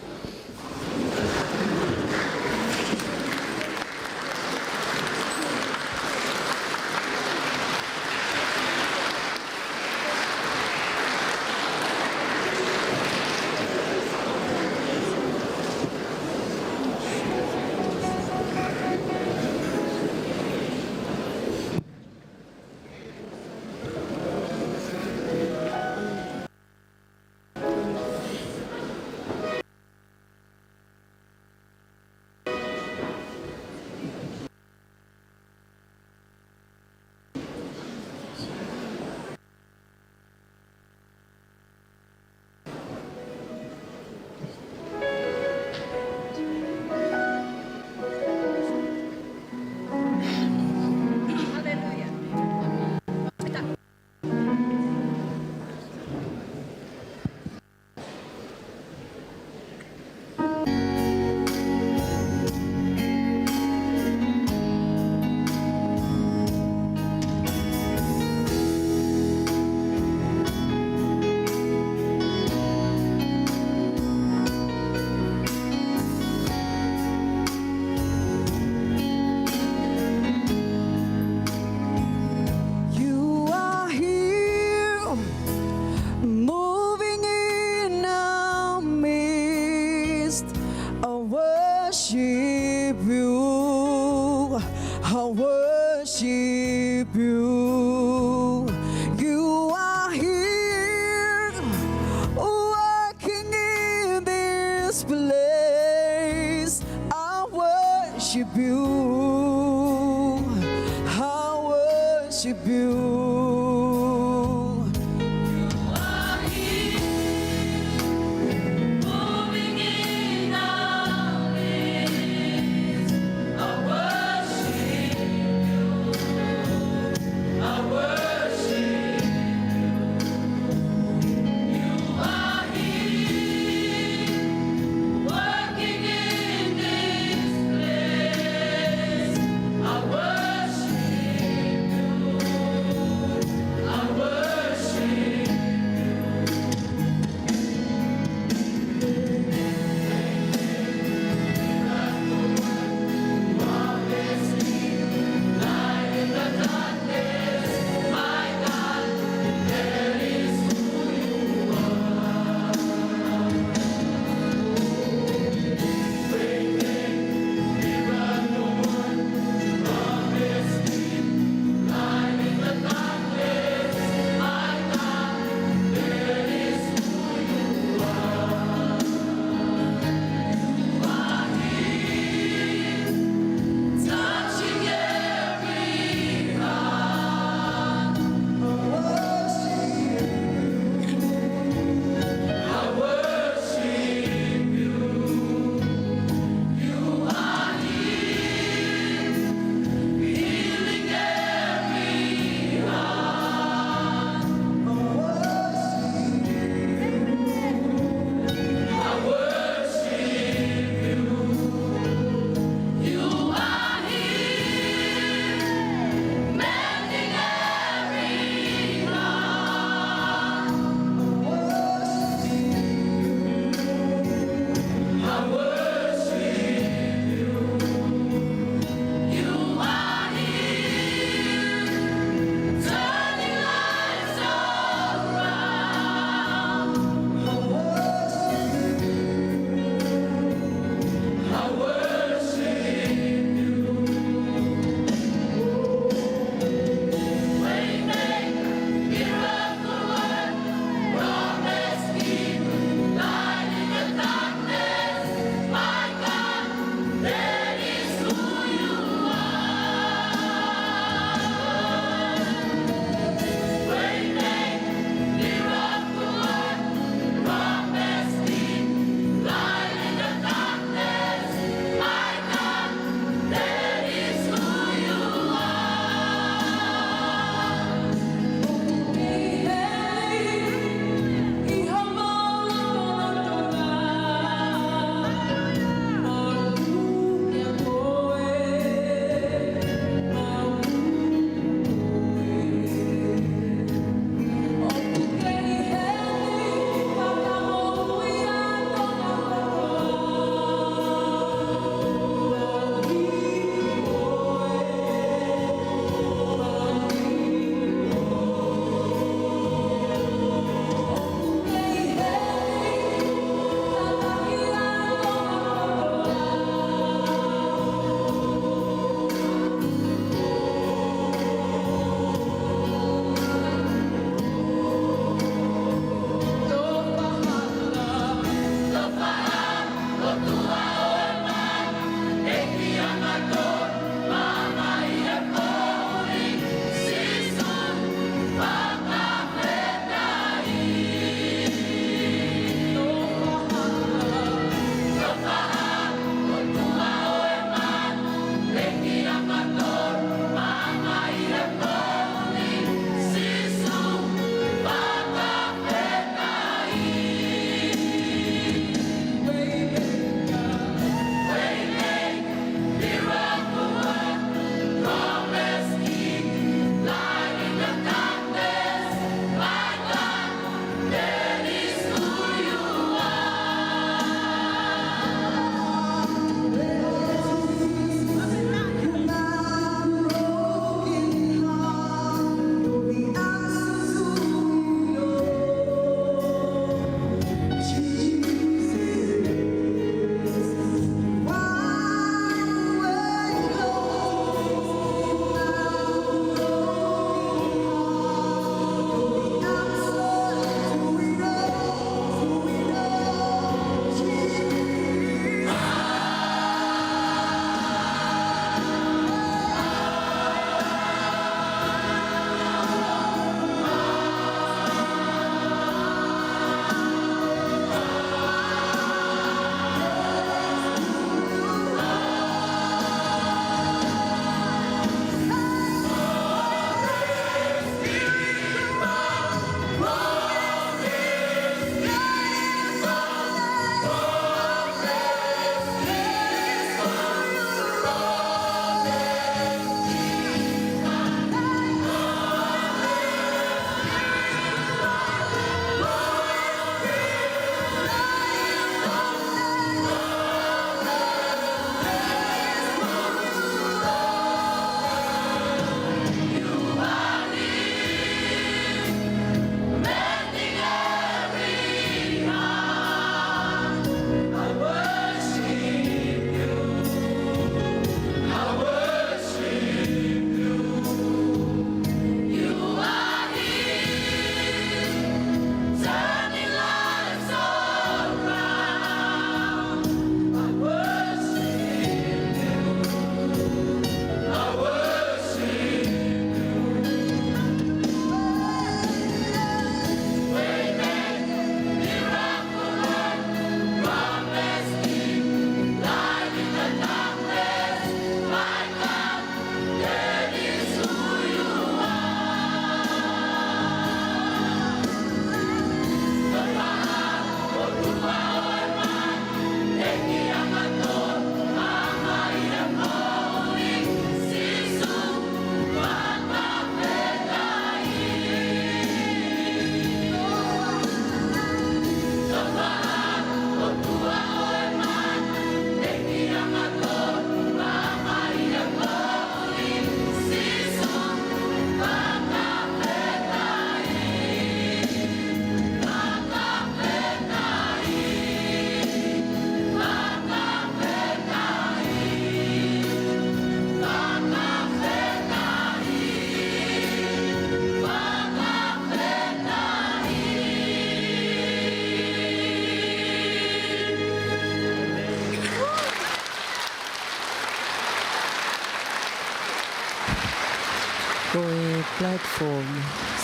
worship you. I worship you. You are here, moving in our midst. I worship you. I worship you. You are here, working in this place. I worship you.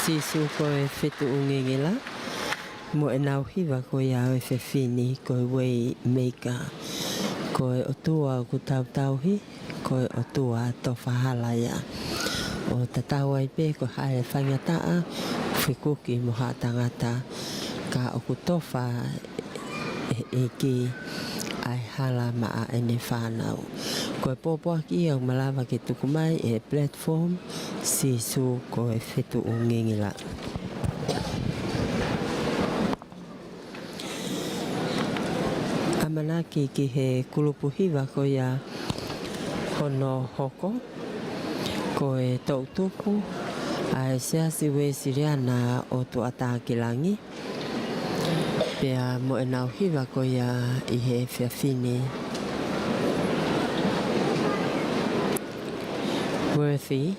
Sīsū ko e Fetuʻu Ngingila, mo ʻenau hiva ko ia ʻo e efiafi ni ko e Waymaker. Ko e ʻOtua ʻoku tau tauhi, ko e ʻOtua tofa hala ia. ʻO tatau ai pē ko e hā e faingataʻa, fekuki mo haʻa tangata, ka ʻoku tofa ʻe he ʻEiki ʻa e hala maʻa ʻene fānau. Ko e pōpoaki ia ʻoku malava ke tuku mai ʻi he platform, Sīsū ko e Fetuʻu Ngingila. ʻAmanaki ki he kulupu hiva ko ia hono hoko, ko e toʻutupu ʻa e Siasi Uēsiliana ʻo Tuʻatākilangi, pea mo ʻenau hiva ko ia ʻi he efiafi ni, Worthy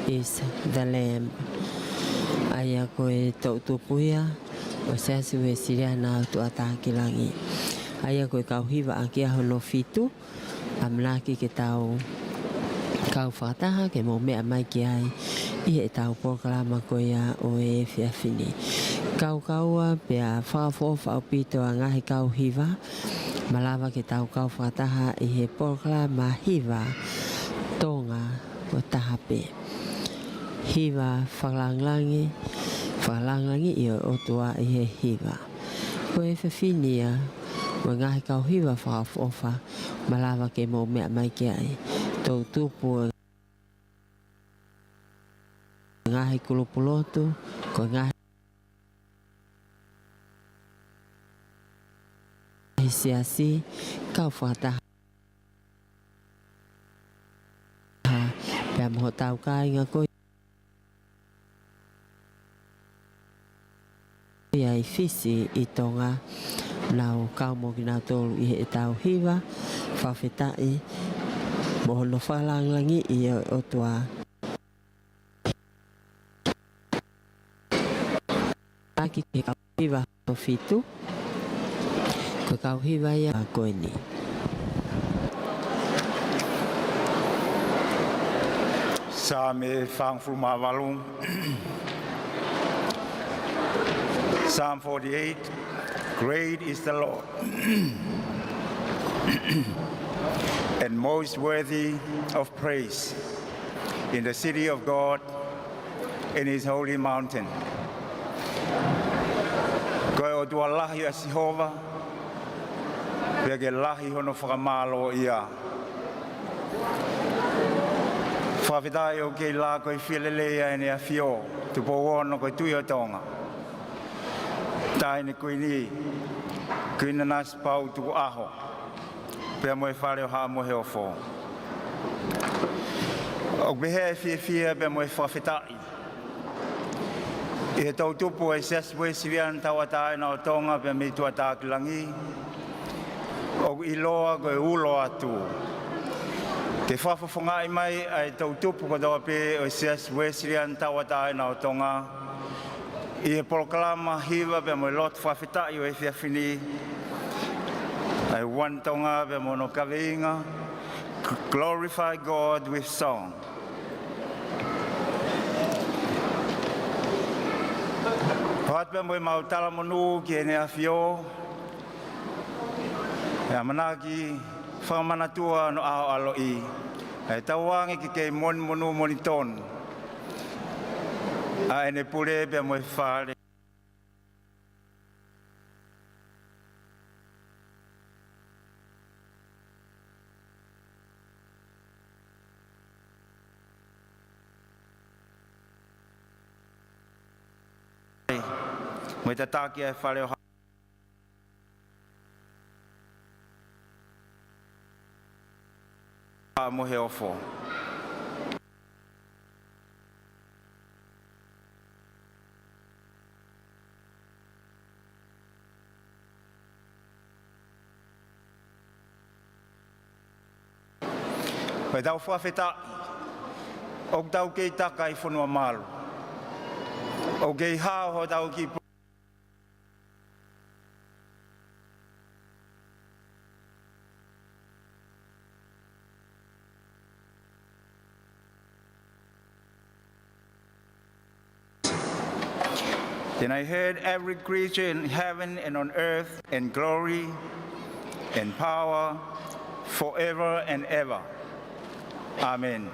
is the Lamb. ʻA ia ko e toʻutupu ia ʻo e Siasi Uēsiliana ʻo Tuʻatākilangi. ʻA ia ko e kau hiva ʻaki ia hono fitu, ʻamanaki ke tau kau fakataha ke mou meʻa mai ki ai ʻi heʻetau polokalama ko ia ʻo e efiafi ni. Kaukaua pea fakaʻofoʻofa ʻaupito ʻa e ngaahi kau hiva, malava ke tau kau fakataha ʻi he polokalama hiva Tonga ʻo taha pē. Hiva fakalāngilangi, fakalāngilangiʻi ʻa e ʻOtua ʻi he hiva. Ko e efiafi ni ia, mo e ngaahi kau hiva fakaʻofoʻofa, malava ke mou meʻa mai ki ai. Toʻutupu ʻo e ngaahi kulupu lotu, ko e ngaahi siasi, kau fakataha pea mo hotau kāinga ko ia ʻi Fisi, ʻi Tonga, nau kau mo kinautolu ʻi heʻetau hiva, fakafetaʻi mo hono fakalāngilangiʻi ʻa e ʻOtua. ʻAki ki he kau hiva hono fitu, ko e kau hiva ia ko eni. Saame fāngofulu mā valu. Psalm forty-eight, Great is the Lord, and most worthy of praise, in the city of God, in his holy mountain. Ko e ʻOtua lahi ʻa Sihova, pea ke lahi hono fakamālō ia. Fakafetaʻi ʻoku kei laka ʻi he fielelei ʻa ʻEne ʻAfio, Tupou Ono ko e Tuʻi ʻo Tonga, Taʻahine Kuini, Kuini Nanasipauʻu Tukuʻaho, pea mo e Fale ʻo Haʻa Moheofo. ʻOku pehē ʻa e fiefia pea mo e fakafetaʻi ʻi he toʻutupu ʻo e Siasi Uēsiliana Tauʻatāina ʻo Tonga pea mei Tuʻatākilangi, ʻoku ʻiloa ko e ulo atu, ke fakafofongaʻi mai ʻa e toʻutupu kotoa pē ʻo e Siasi Uēsiliana Tauʻatāina ʻo Tonga, ʻi he polokalama hiva pea mo e lotu fakafetaʻi ʻo e efiafi ni, ʻa e One Tonga pea mo hono kaveinga, Glorify God with Song. Pea ʻoatu pea mo ʻemau talamonū ki heʻene ʻAfio, ʻe ʻamanaki fakamanatua hono ʻaho ʻaloʻi, ʻe tauange ke kei monū monitonu ʻa ʻene pule pea mo e Fale. Mo e tataki ʻa e Fale ʻo Haʻa Moheofo. Ko ʻetau fakafetaʻi, ʻoku tau kei taka ʻi fonua malu. ʻOku kei hao hotau kiʻi Then I heard every creature in heaven and on earth, in glory and power, forever and ever. Amen.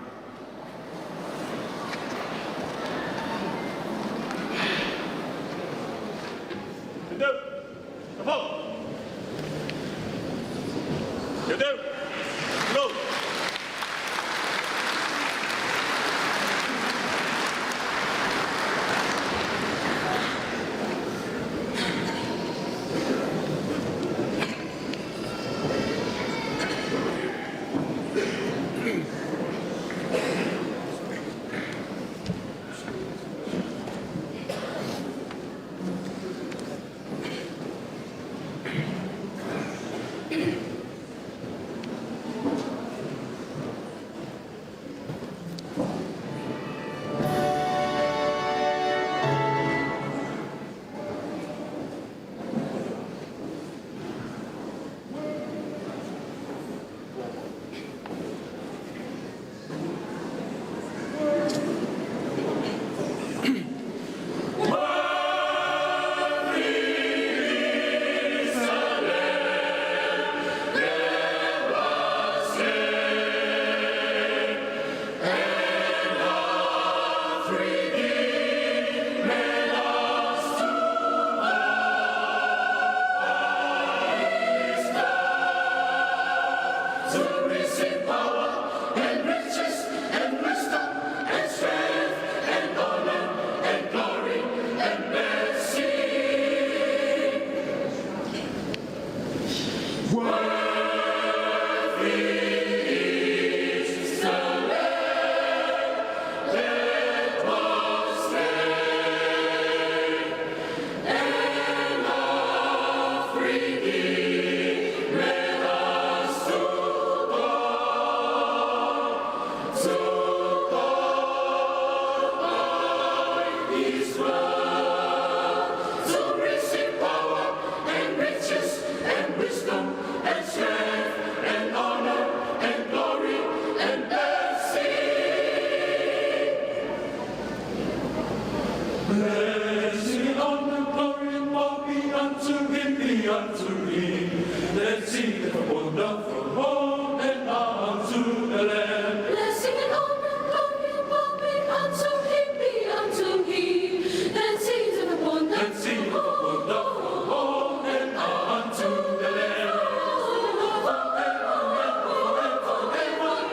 Blessing and honor, glory and power be unto him, be unto him. Let's sing the wonderful hosanna unto the Lamb. Blessing and honor, glory and power be unto him, be unto him. Let's sing the wonderful hosanna unto the Lamb.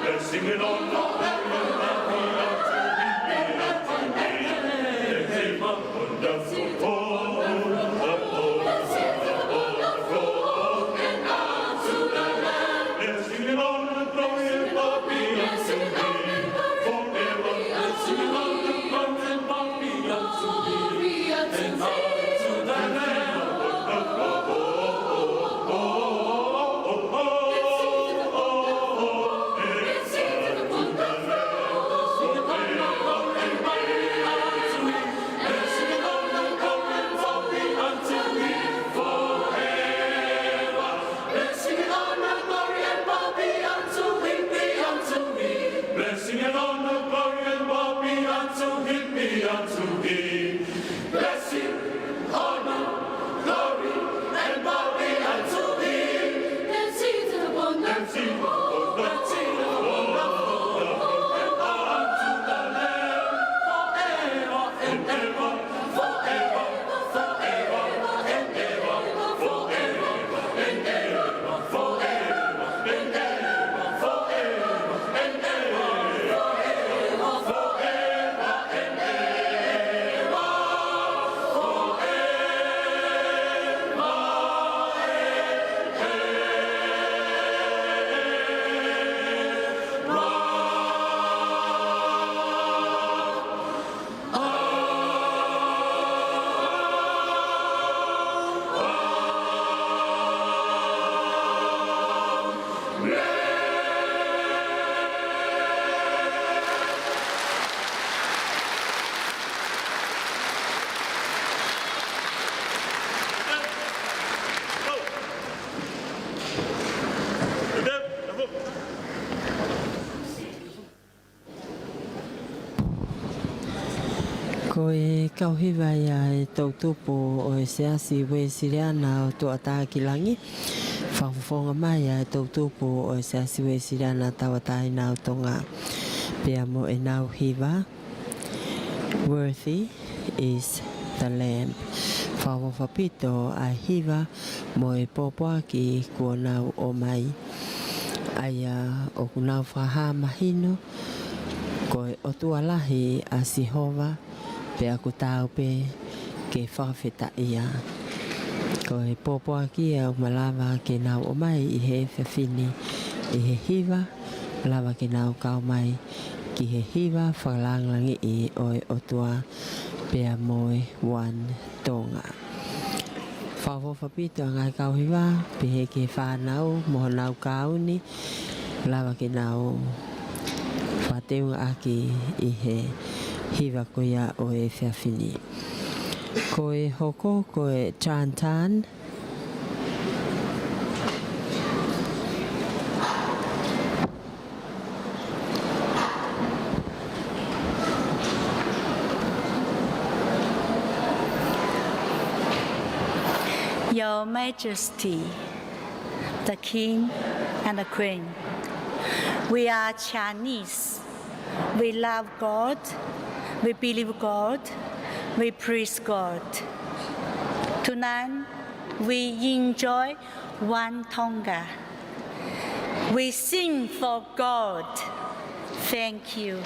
Blessing and honor, glory and power be unto him, be unto him. Let's sing Kau hiva ia e toʻutupu ʻo e Siasi Uēsiliana ʻo Tuʻatākilangi. Fakafofonga mai ia e toʻutupu ʻo e Siasi Uēsiliana Tauʻatāina ʻo Tonga. Pea mo ʻenau hiva, Worthy is the Lamb. Fakaʻofoʻofa ʻaupito ʻa e hiva mo e pōpoaki kuo nau ʻomai. ʻA ia ʻoku nau fakahā mahino, ko e ʻOtua lahi ʻa Sihova, pea ʻoku taau pē ke fakafetaʻia. Ko e pōpoaki ia ʻoku malava ke nau ʻomai ʻi he efiafi ni, ʻi he hiva, lava ke nau kau mai ki he hiva fakalāngilangiʻi ʻo e ʻOtua pea mo e One Tonga. Fakaʻofoʻofa ʻaupito ʻa e ngaahi kau hiva, pehē ki he fānau mo honau kauni, lava ke nau fakateungaʻaki ʻi he hiva ko ia ʻo e efiafi ni. Ko e hoko, ko e Tantan. Your Majesty, the King and the Queen, we are Chinese. We love God, we believe God, we praise God. Tonight, we enjoy One Tonga. We sing for God. Thank you.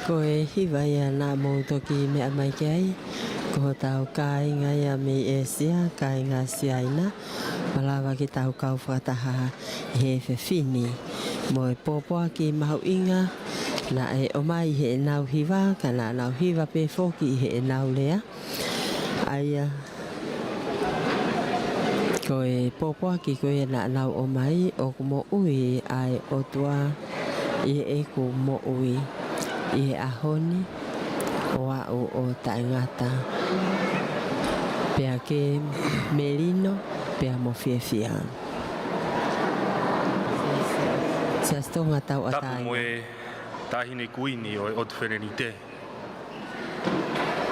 Ko e hiva ia naʻa mou toki meʻa mai ki ai, ko hotau kāinga ia mei ʻĒsia, kāinga Siaina, malava ke tau kau fakataha he efiafi ni. Mo e pōpoaki mahuʻinga naʻe ʻomai heʻenau hiva, ka naʻa nau hiva pē foki heʻenau lea. ʻA ia, ko e pōpoaki ko ia naʻa nau ʻomai, ʻoku moʻui ʻa e ʻOtua ʻi heʻeku moʻui ʻi he ʻaho ni, ʻo aʻu ʻo taʻengata, pea ke melino pea mo fiefia. Siasi Tonga Tauʻatāina. Tapu mo e Taʻahine Kuini ʻo e ʻOtu Felenite.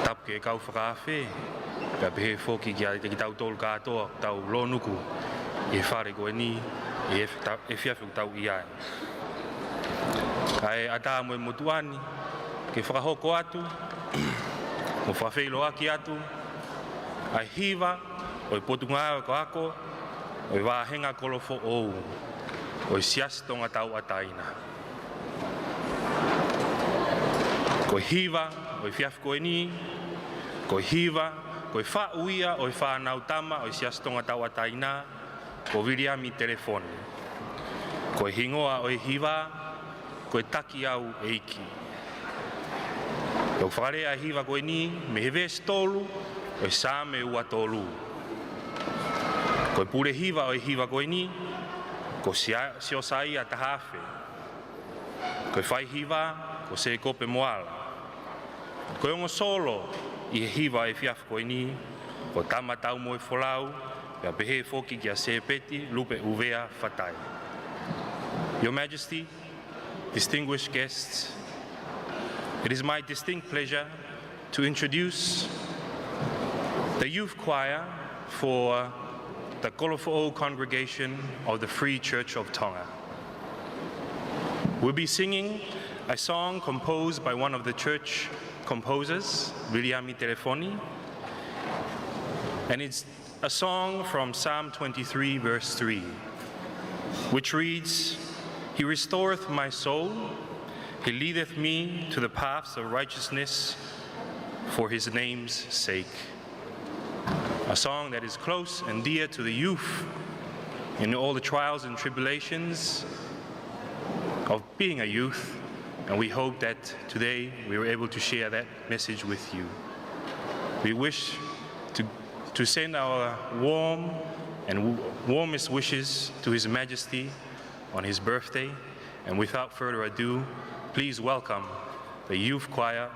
Tapu ki he kau fakaafe, pea pehē foki kiate kitautolu kātoa ʻoku tau lōnuku ʻi he fale ko eni, ʻi he efi-, ta-, efiafi ʻoku tau ʻi ai. Kae ʻatā mo e motuʻa ni ke fakahoko atu, mo fakafeʻiloaki atu ʻa e hiva ʻo e Potungāue Akoako ʻo e Vāhenga Kolofoʻou ʻo e Siasi Tonga Tauʻatāina. Ko e hiva ʻo e efiafi ko eni, ko e hiva, ko e faʻu ia ʻo e fānau tama ʻo e Siasi Tonga Tauʻatāina, ko Viliami Telefoni. Ko e hingoa ʻo e hiva, ko e Taki Au ʻEiki. ʻOku fakalea e hiva ko eni mei he veesi tolu ʻo e Saame ua tolu. Ko e pule hiva ʻo e hiva ko eni, ko Sia-, Siosaia Tahafe. Ko e faihiva, ko Sēkope Moala. Ko e ongo solo ʻi he hiva efiafi ko eni, ko Tama Taumoefolau, pea pehē foki kia Sēpeti Lupe ʻUvea Fatai. Your Majesty, distinguished guests, it is my distinct pleasure to introduce the youth choir for the Kolofoʻou Congregation of the Free Church of Tonga. We'll be singing a song composed by one of the church composers, Viliami Telefoni, and it's a song from Psalm twenty-three, verse three, which reads, "He restoreth my soul, he leadeth me to the paths of righteousness for his name's sake." A song that is close and dear to the youth in all the trials and tribulations of being a youth, and we hope that today we were able to share that message with you. We wish to, to send our warm and w-, warmest wishes to His Majesty on his birthday, and without further ado, please welcome the youth choir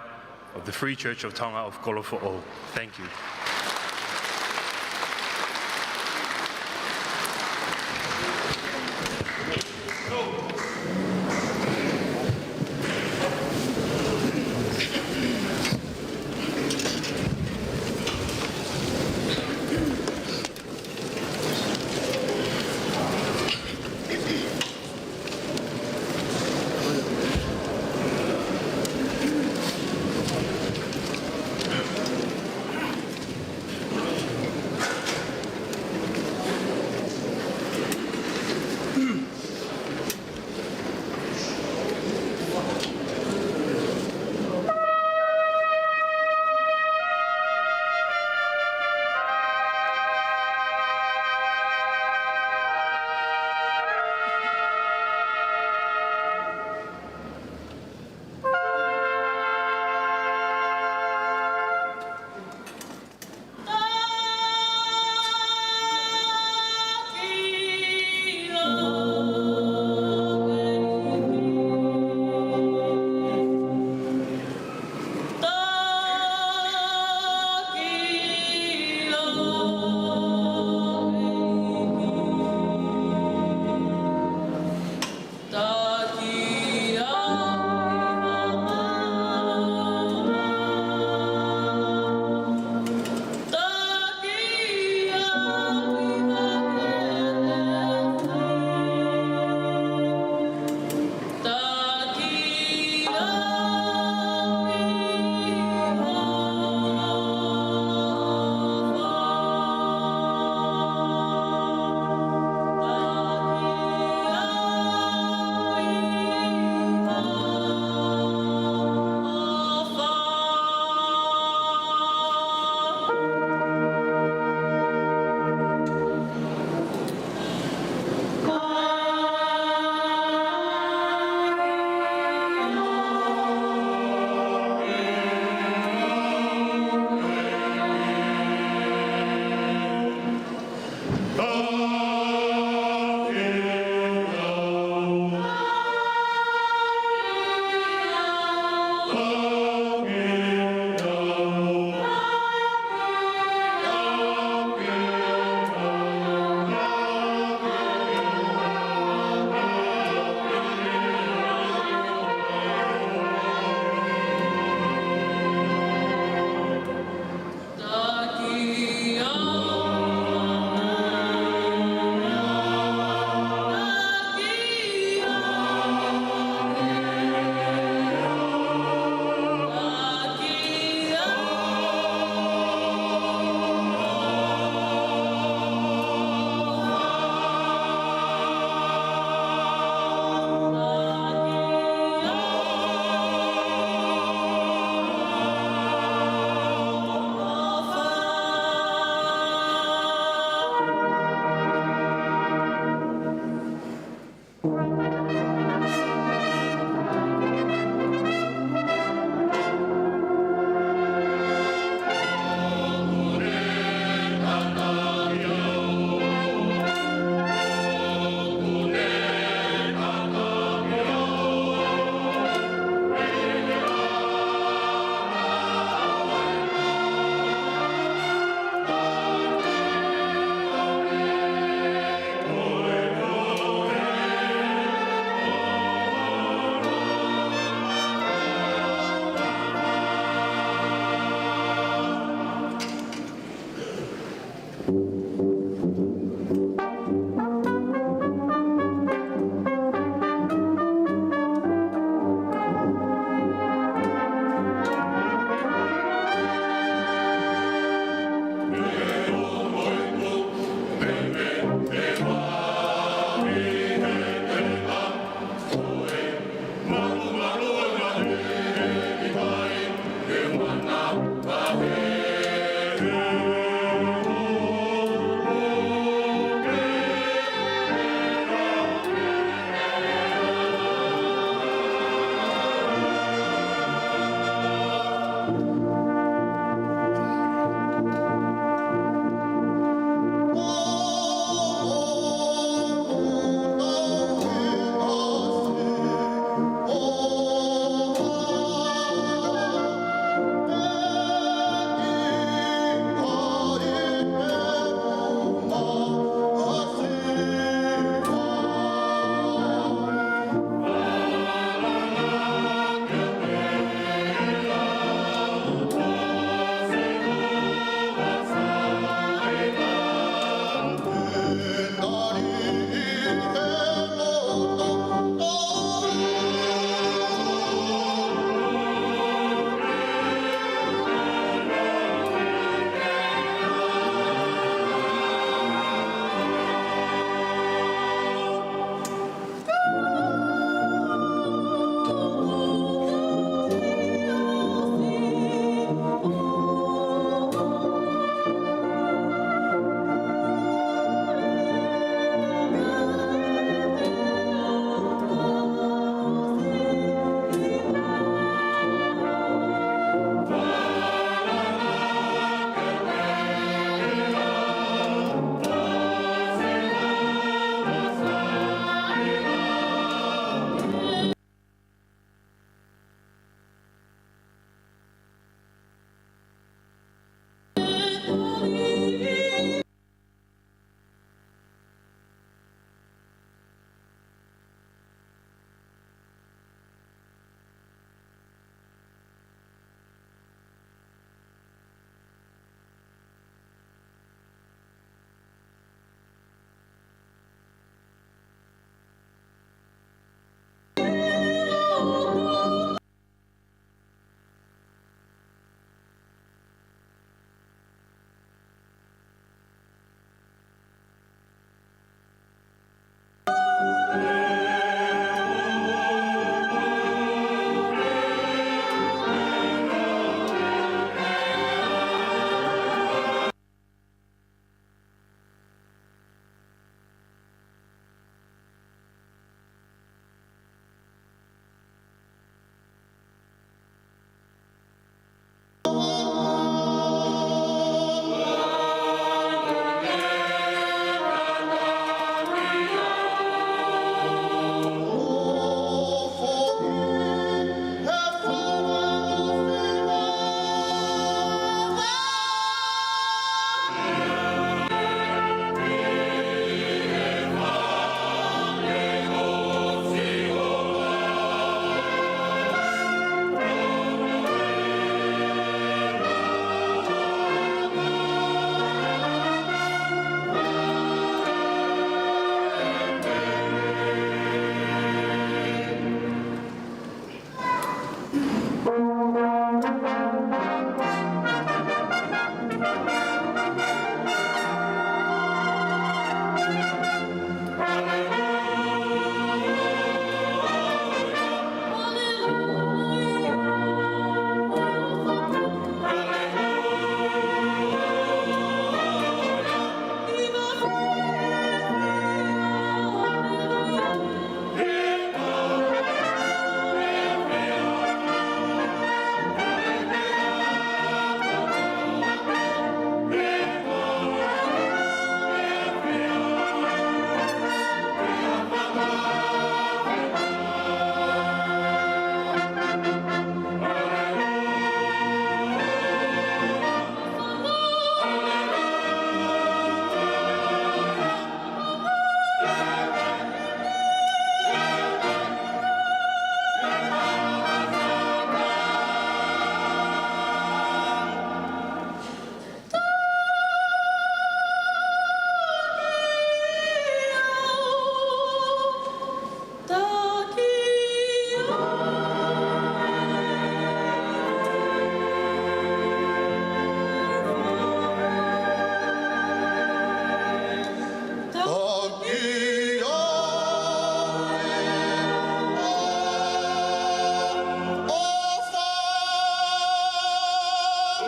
of the Free Church of Tonga of Kolofoʻou. Thank you.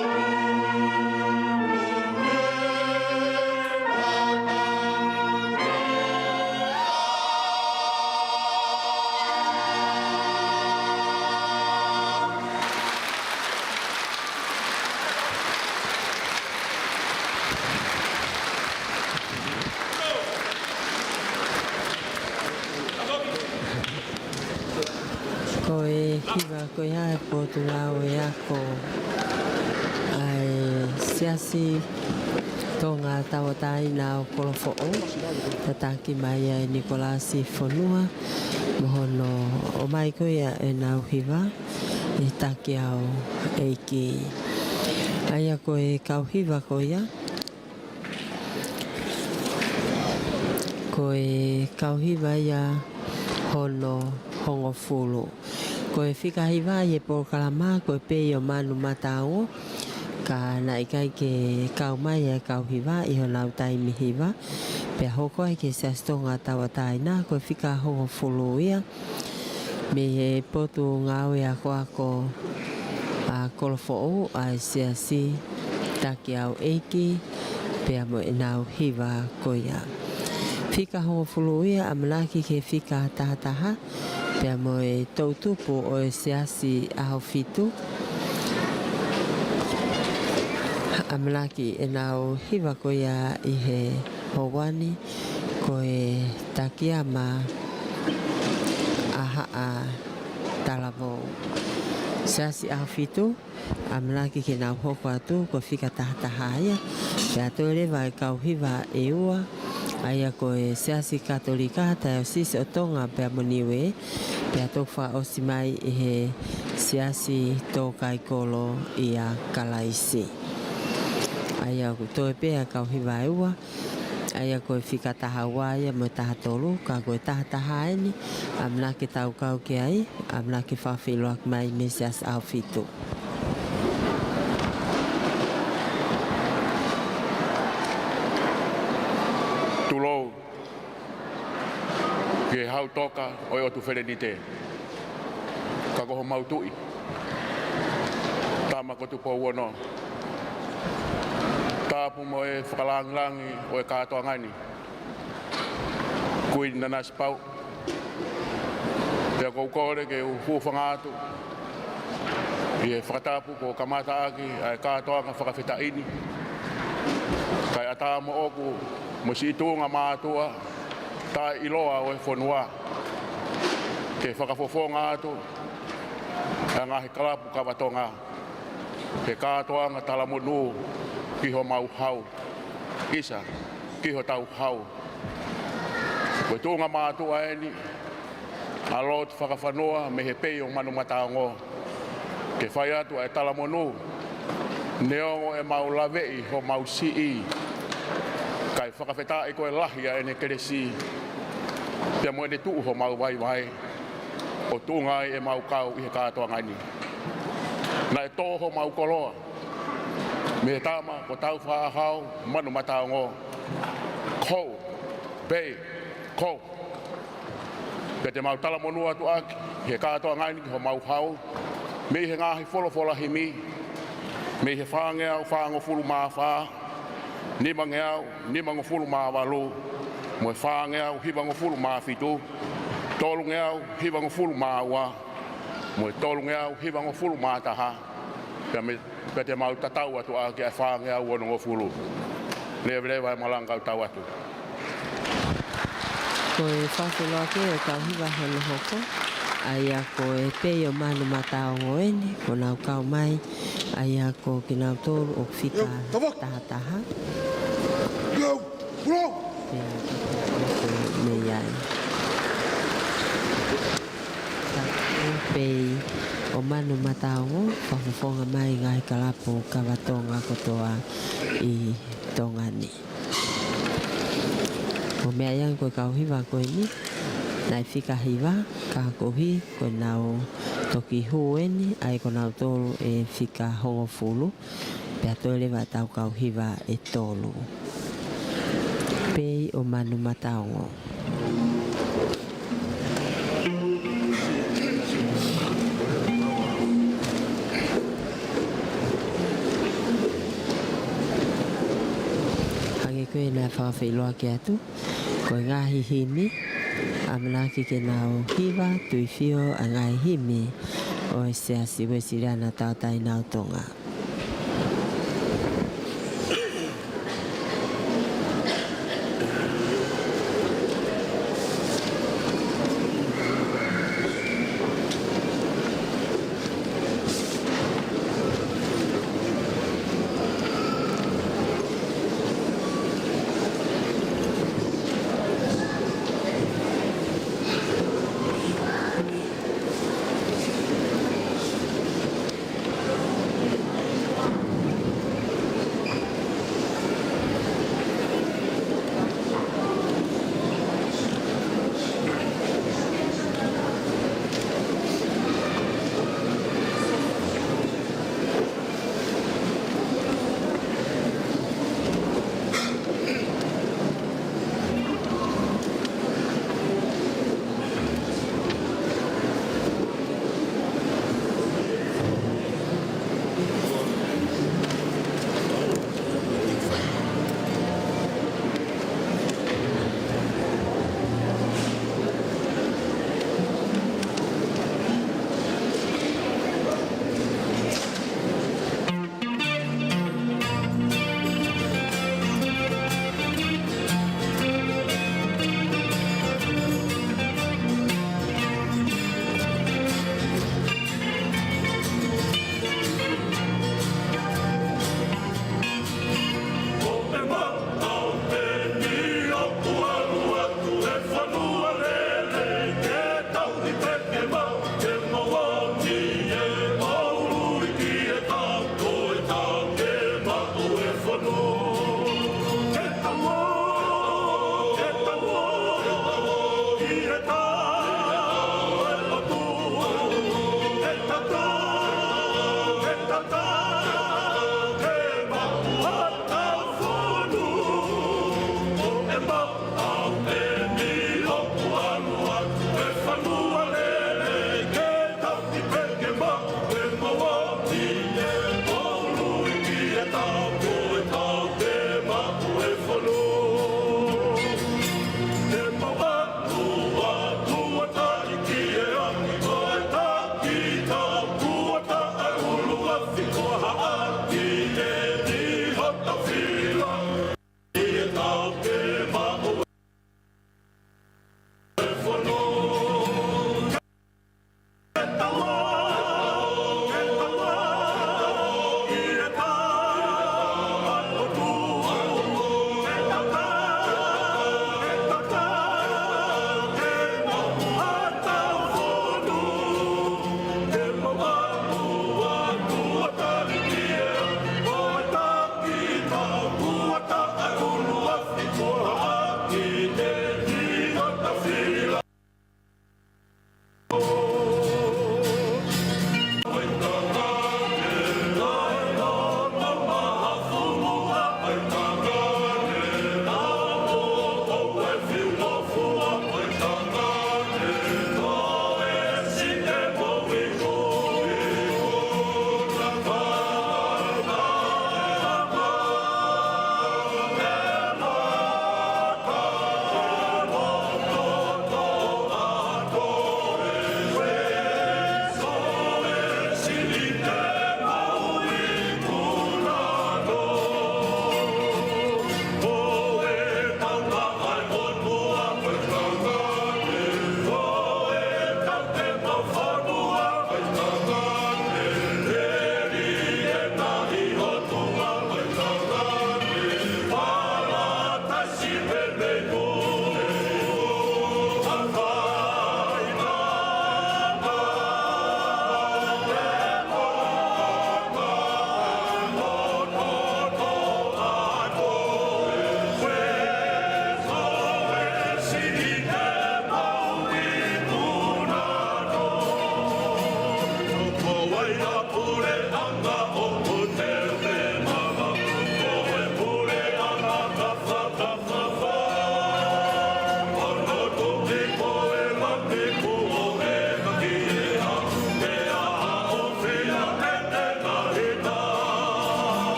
Ko e hiva ko ia ʻa e Potungāue Ako ʻa e Siasi Tonga Tauʻatāina ʻo Kolofoʻou, tataki mai ʻe Nikolasi Fonua, mo hono ʻomai ko ia ʻenau hiva ʻi he taki ʻa e ʻEiki. ʻA ia ko e kau hiva ko ia, ko e kau hiva ia hono hongofulu. Ko e fika hiva ʻi he polokalama ko e Pei ʻo Manu Mataongo, ka naʻe ʻikai ke kau mai ʻa e kau hiva ʻi honau taimi hiva, pea hoko ai ki he Siasi Tonga Tauʻatāina. Ko e fika hongofulu ia mei he Potungāue Akoako ʻa Kolofoʻou ʻa e Siasi, taki ʻa e ʻEiki, pea mo ʻenau hiva ko ia. Fika hongofulu ia ʻamanaki ki he fika tahataha, pea mo e toʻutupu ʻo e Siasi ʻAhofitu, ʻamanaki ʻenau hiva ko ia ʻi he houa ni, ko e Takiama ʻAhaʻa Talavou. Siasi ʻAhofitu, ʻamanaki ke nau hoko atu ko e fika tahataha ia, pea toe leva e kau hiva ʻe ua, ʻa ia ko e Siasi Katolika Taiosisi ʻo Tonga pea mo Niue, pea toki fakaʻosi mai ʻe he Siasi Tōkaikolo ʻia Kalaisi. ʻA ia ʻoku toe pē ʻa e kau hiva ʻe ua, ʻa ia ko e fika taha ua ia mo e taha tolu, ka ko e tahataha eni ʻamanaki ke tau kau ki ai, ʻamanaki fakafeʻiloaki mai mei he Siasi ʻAhofitu. Tulou ki he Hau Toka ʻo e ʻOtu Felenite, ka ko homau Tuʻi, Tama ko Tupou Ono, Tapu mo e Fakalangilangi ʻo e kātoanga ni, Kuini Nanasipauʻu, pea ʻoku ou kole ke u hūfanga atu ʻi he fakatapu kuo kamata ʻaki ʻa e kātoanga fakafetaʻi ni, kae ʻatā moʻoku mo siʻi tuʻunga mātuʻa taʻeʻiloa ʻo e fonua, ke fakafofonga atu ʻa e ngaahi kalapu kava Tonga he kātoanga talamonū ki homau hau, ʻisa, ki hotau hau. Ko e tuʻunga mātuʻa eni ʻa e lotu fakafonua mei he Pei ʻo Manu Mataongo, ke fai atu ʻa e talamonū, neongo ʻemau laveʻi homau siʻi, kae fakafetaʻi ko e lahi ʻa ʻene kelesi, pea mo ʻene tuʻu homau vaivai, ʻo tuʻunga ai ʻemau kau ʻi he kātoanga ni. Naʻe tō homau koloa mei he tama ko Tāufaʻāhau Manu Mataongo. Kou, Pei, kou. Pea te mau talamonū atu ʻaki he kātoanga ni ki homau hau, mei he ngaahi folofola himi, mei he fāngeau fāngofulu mā fā, nimangeau nimangofulu mā valu, mo e fāngeau hivangofulu mā fitu, tolungeau hivangofulu mā ua, mo e tolungeau hivangofulu mā taha, pea me, pea te mau tatau atu ʻaki ʻa e fāngeau onongofulu. Leveleva e malanga kau tau atu. Ko e fakafeʻiloaki ʻo e kau hiva hono hoko, ʻa ia ko e Pei ʻo Manu Mataongo eni, kuo nau kau mai, ʻa ia ko kinautolu ʻoku fika tahataha. Pea ko mei ai. Pei ʻo Manu Mataongo, fakafofonga mai ngaahi kalapu kava Tonga kotoa ʻi Tonga ni. Ko e meʻa ia ko e kau hiva ko eni, naʻe fika hiva, ka koeʻuhi ko ʻenau toki hū eni, ʻa ia ko kinautolu ʻe fika hongofulu, pea toe leva ʻetau kau hiva ʻe tolu. Pei ʻo Manu Mataongo. Pea naʻe fakafeʻiloaki atu, ko e ngaahi himi, ʻamanaki ke nau hiva, tuifio ʻa e ngaahi himi ʻo e Siasi Uēsiliana Tauʻatāina ʻo Tonga.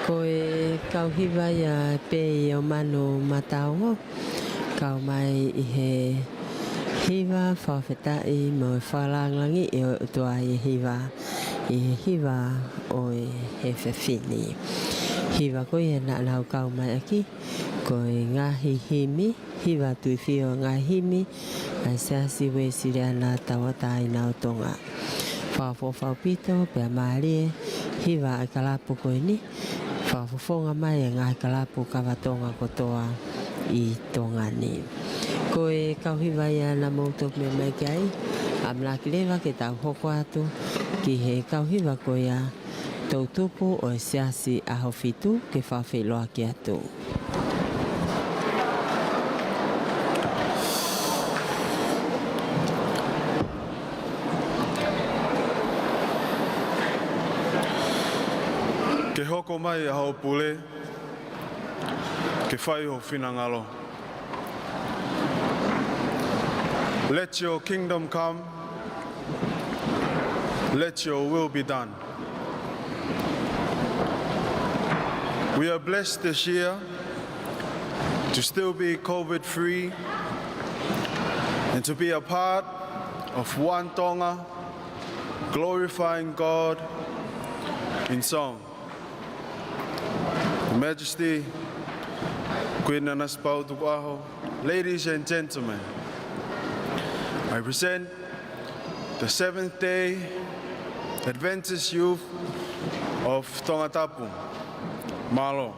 Ko Ko e kau hiva ia pē ʻi ʻOmanu Mataongo, kau mai ʻi he hiva fakafetaʻi mo e fakalāngilangi ʻo e ʻOtua ʻi he hiva, ʻi he hiva ʻo e efiafi ni. Hiva ko ia naʻa nau kau mai ʻaki, ko e ngaahi himi, hiva tuifio ngaahi himi ʻa e Siasi Uēsiliana Tauʻatāina ʻo Tonga. Fakaʻofoʻofa ʻaupito pea mālie hiva ʻa e kalapu ko eni, fakafofonga mai e ngaahi kalapu kava Tonga kotoa ʻi Tonga ni. Ko e kau hiva ia naʻa mou toki meʻa mai ki ai, ʻamanaki leva ke tau hoko atu ki he kau hiva ko ia, Toʻutupu ʻo e Siasi ʻAhofitu ke fakafeʻiloaki atu. Ke hoko mai ʻa hoʻo pule, ke fai ho finangalo. Let your kingdom come. Let your will be done. We are blessed this year to still be COVID free and to be a part of One Tonga, glorifying God in song. Your Majesty, Kuini Nanasipauʻu Tukuʻaho, ladies and gentlemen, I present the Seventh-day Adventist Youth of Tongatapu. Mālō.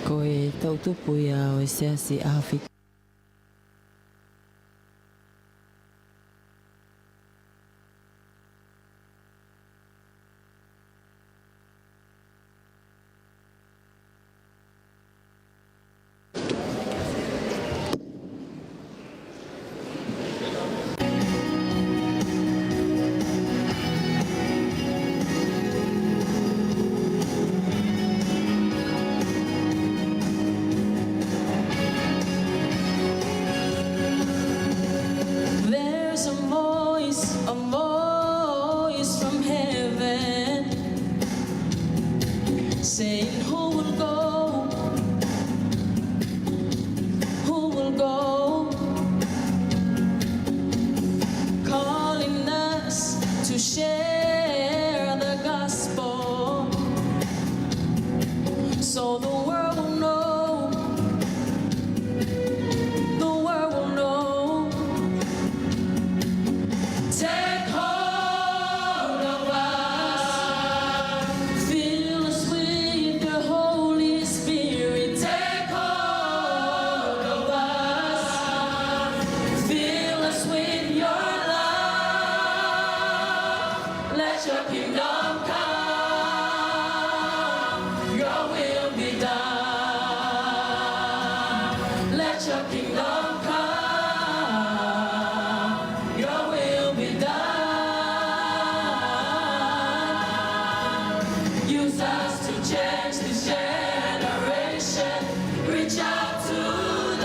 Ko e toʻutupu ia ʻo e Siasi ʻAhofitu. There's a voice, a voice from heaven, saying, "Who will go? Who will go?" Calling us to share the gospel, so the world will know, the world will know. Take hold of us, fill us with the Holy Spirit. Take hold of us, fill us with your love. Let your kingdom come, your will be done. Let your kingdom come, your will be done. Use us to change this generation. Reach out to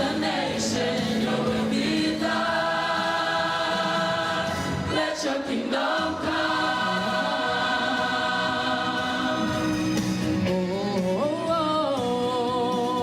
the nation, your will be done. Let your kingdom come. Oh, oh, oh, oh.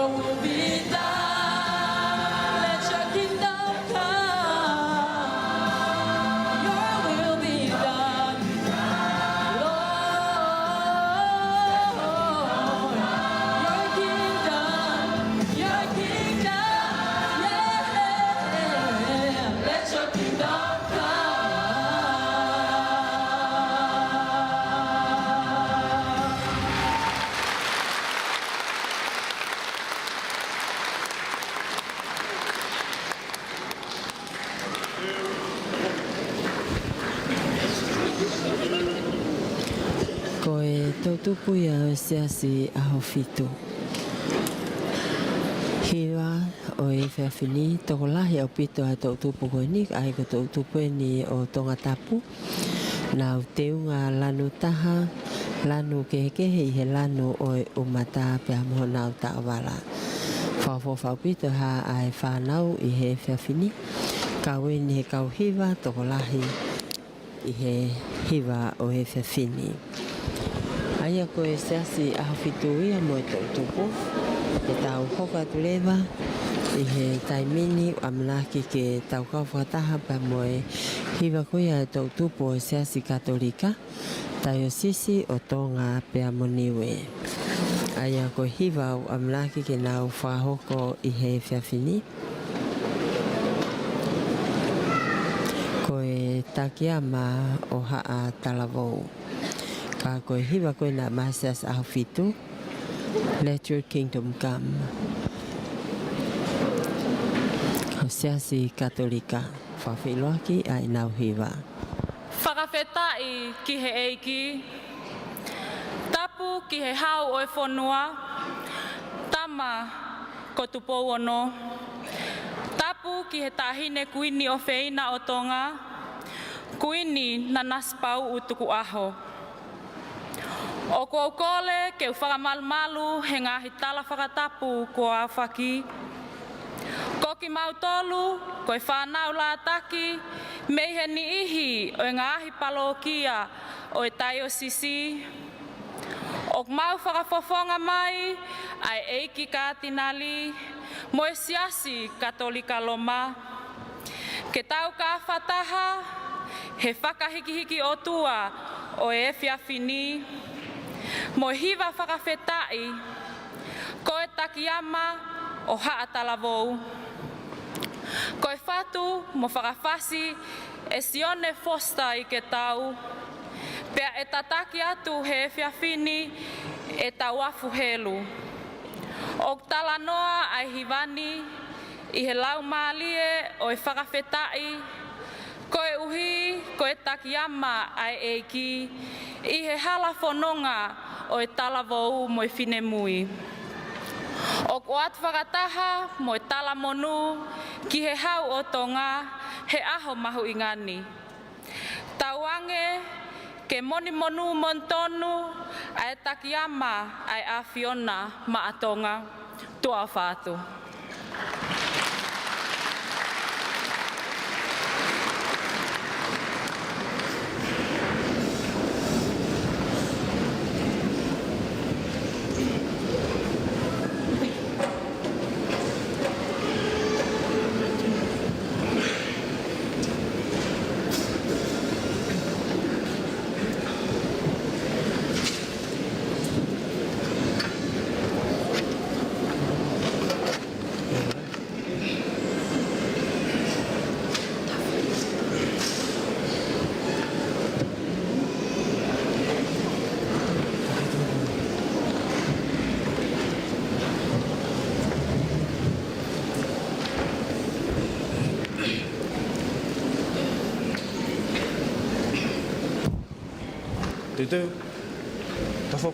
Your will be done. Let your kingdom come. Your will be done. Lord, your kingdom, your kingdom, yeah. Let your kingdom come. Ko e toʻutupu ia ʻo e Siasi ʻAhofitu. Hiva ʻo e efiafi ni, tokolahi ʻaupito ʻa e toʻutupu ko eni, ʻa ia ko e toʻutupu eni ʻo Tongatapu. Nau teunga lanu taha, lanu kehekehe ʻi he lanu ʻo e ʻumata pea mo honau taʻovala. Fakaʻofoʻofa ʻaupito ʻa e fānau ʻi he efiafi ni, kau eni he kau hiva tokolahi ʻi he hiva ʻo e efiafi ni. ʻA ia ko e Siasi ʻAhofitu ia mo e toʻutupu, ke tau hoko atu leva ʻi he taimi ni, ʻamanaki ke tau kau fakataha pea mo e hiva ko ia ʻa e toʻutupu ʻo e Siasi Katolika, Taiosisi ʻo Tonga pea mo Niue. ʻA ia ko e hiva ʻoku ʻamanaki ke nau fakahoko ʻi he efiafi ni, ko e Takiama ʻo Haʻa Talavou. Ka ko e hiva ko ena mei he Siasi ʻAhofitu, Let Your Kingdom Come, ʻo e Siasi Katolika. Fakafeʻiloaki ʻa ʻenau hiva. Fakafetaʻi ki he ʻEiki. Tapu ki he Hau ʻo e fonua, Tama ko Tupou Ono. Tapu ki he Taʻahine Kuini ʻofeina ʻo Tonga, Kuini Nanasipauʻu Tukuʻaho. ʻOku ou kole ke u fakamalumalu he ngaahi tala fakatapu kuo aofaki. Ko kimautolu ko e fānau lātaki mei he niʻihi ʻo e ngaahi palōkia ʻo e taiosisi. ʻOku mau fakafofonga mai ʻa e ʻEiki Katinali mo e Siasi Katolika Loma, ke tau kau fakataha he fakahikihiki ʻOtua ʻo e efiafi ni, mo e hiva fakafetaʻi, ko e Takiama ʻo Haʻa Talavou. Ko e fatu mo fakafasi ʻe Sione Foster ʻIketau, pea ʻe tataki atu he efiafi ni ʻe Tauafu Helu. ʻOku talanoa ʻa e hiva ni ʻi he laumālie ʻo e fakafetaʻi, koeʻuhi ko e Takiama ʻa e ʻEiki ʻi he hala fononga ʻo e talavou mo e finemui. ʻOku ʻoatu fakataha mo e talamonū ki he Hau ʻo Tonga he ʻaho mahuʻinga ni. Tauange ke monimonū monū tonu ʻa e Takiama ʻa e ʻAfiona maʻa Tonga. Tuʻa ʻofa atu. Tutu. Tafo.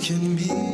can be.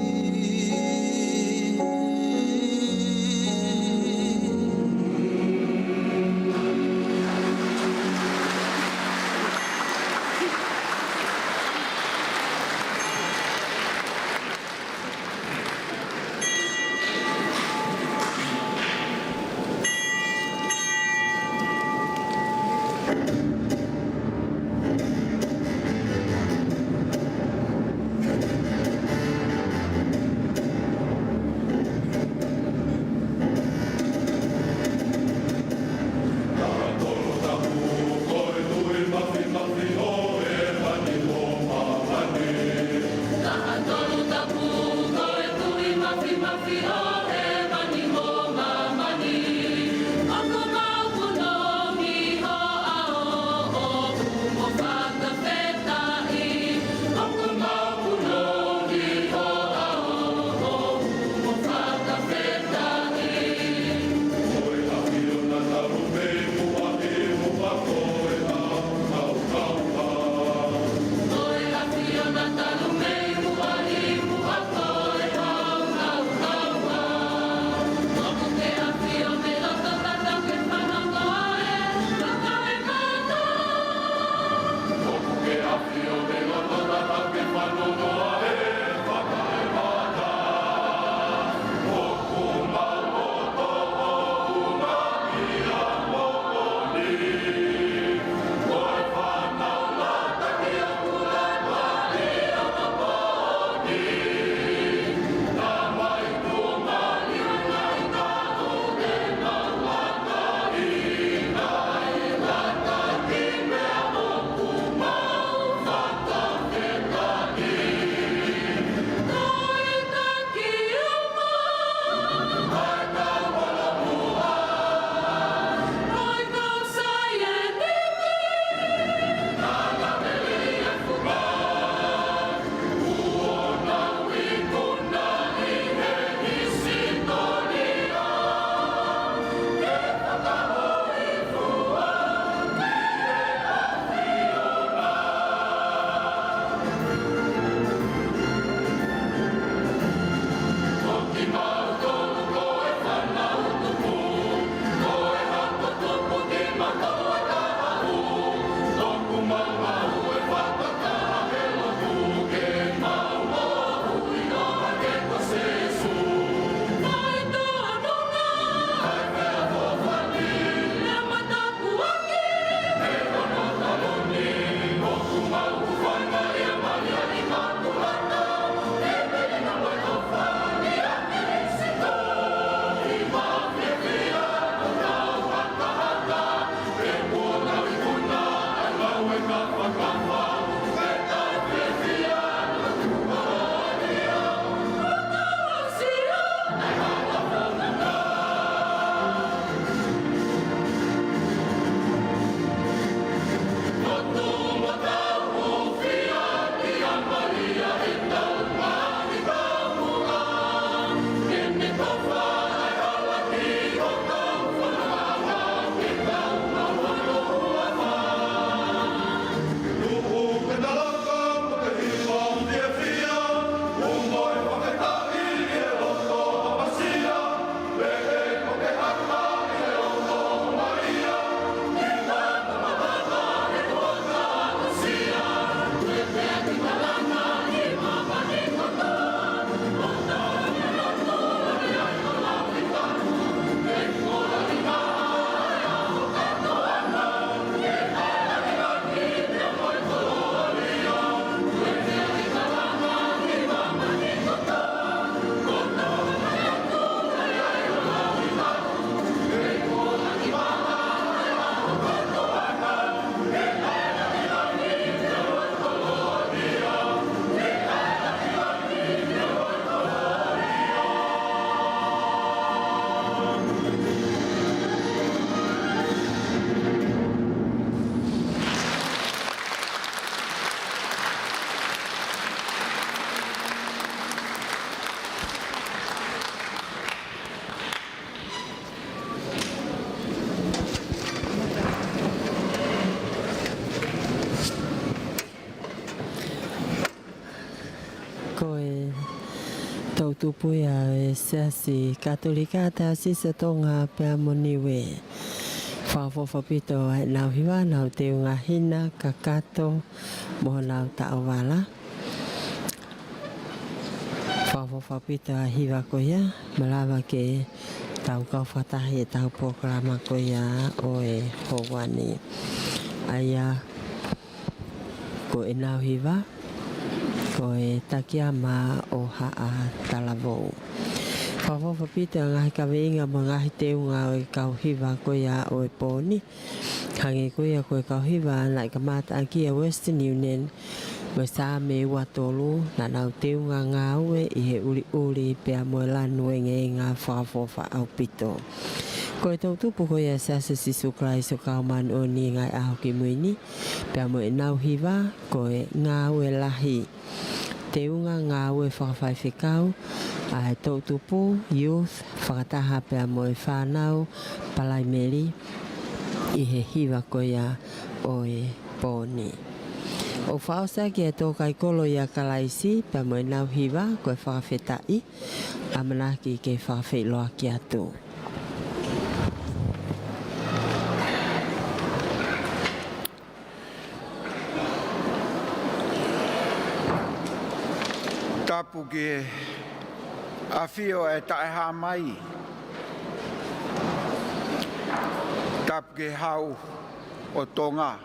toʻutupu ia ʻo e Siasi Katolika Taiosisi ʻo Tonga pea mo Niue. Fakaʻofoʻofa ʻaupito ʻenau hiva, nau teunga hina kakato mo honau taʻovala. Fakaʻofoʻofa ʻaupito ʻa e hiva ko ia, malava ke tau kau fakataha ʻi heʻetau polokalama ko ia ʻo e houa ni. ʻA ia ko ʻenau hiva, ko e Takiama ʻo Haʻa Talavou. Fakaʻofoʻofa ʻaupito ʻa e ngaahi kaveinga mo e ngaahi teunga ʻo e kau hiva ko ia ʻo e pō ni. Hangē ko ia ko e kau hiva naʻe kamataʻaki ʻa Western Union mo e Saame ua tolu, naʻa nau teunga ngāue ʻi he ʻuliʻuli pea mo e lanu engeenga, fakaʻofoʻofa ʻaupito. Ko e toʻutupu ko ia ʻa e Siasi ʻo Sīsū Kalaisi ʻo e Kau Māʻoniʻoni ʻi he Ngaahi ʻAho Kimui Ni, pea mo ʻenau hiva ko e Ngāue Lahi. Teunga ngāue fakafaifekau ʻa e toʻutupu, youth, fakataha pea mo e fānau Palaimeli ʻi he hiva ko ia ʻo e pō ni. ʻOku fakaʻosi ʻaki ʻe he tō kaikolo ʻia Kalaisi pea mo ʻenau hiva ko e Fakafetaʻi, ʻamanaki ke fakafeʻiloaki atu. Tapu ki he ʻAfio ʻa e Taʻehāmai. Tapu ki he Hau ʻo Tonga.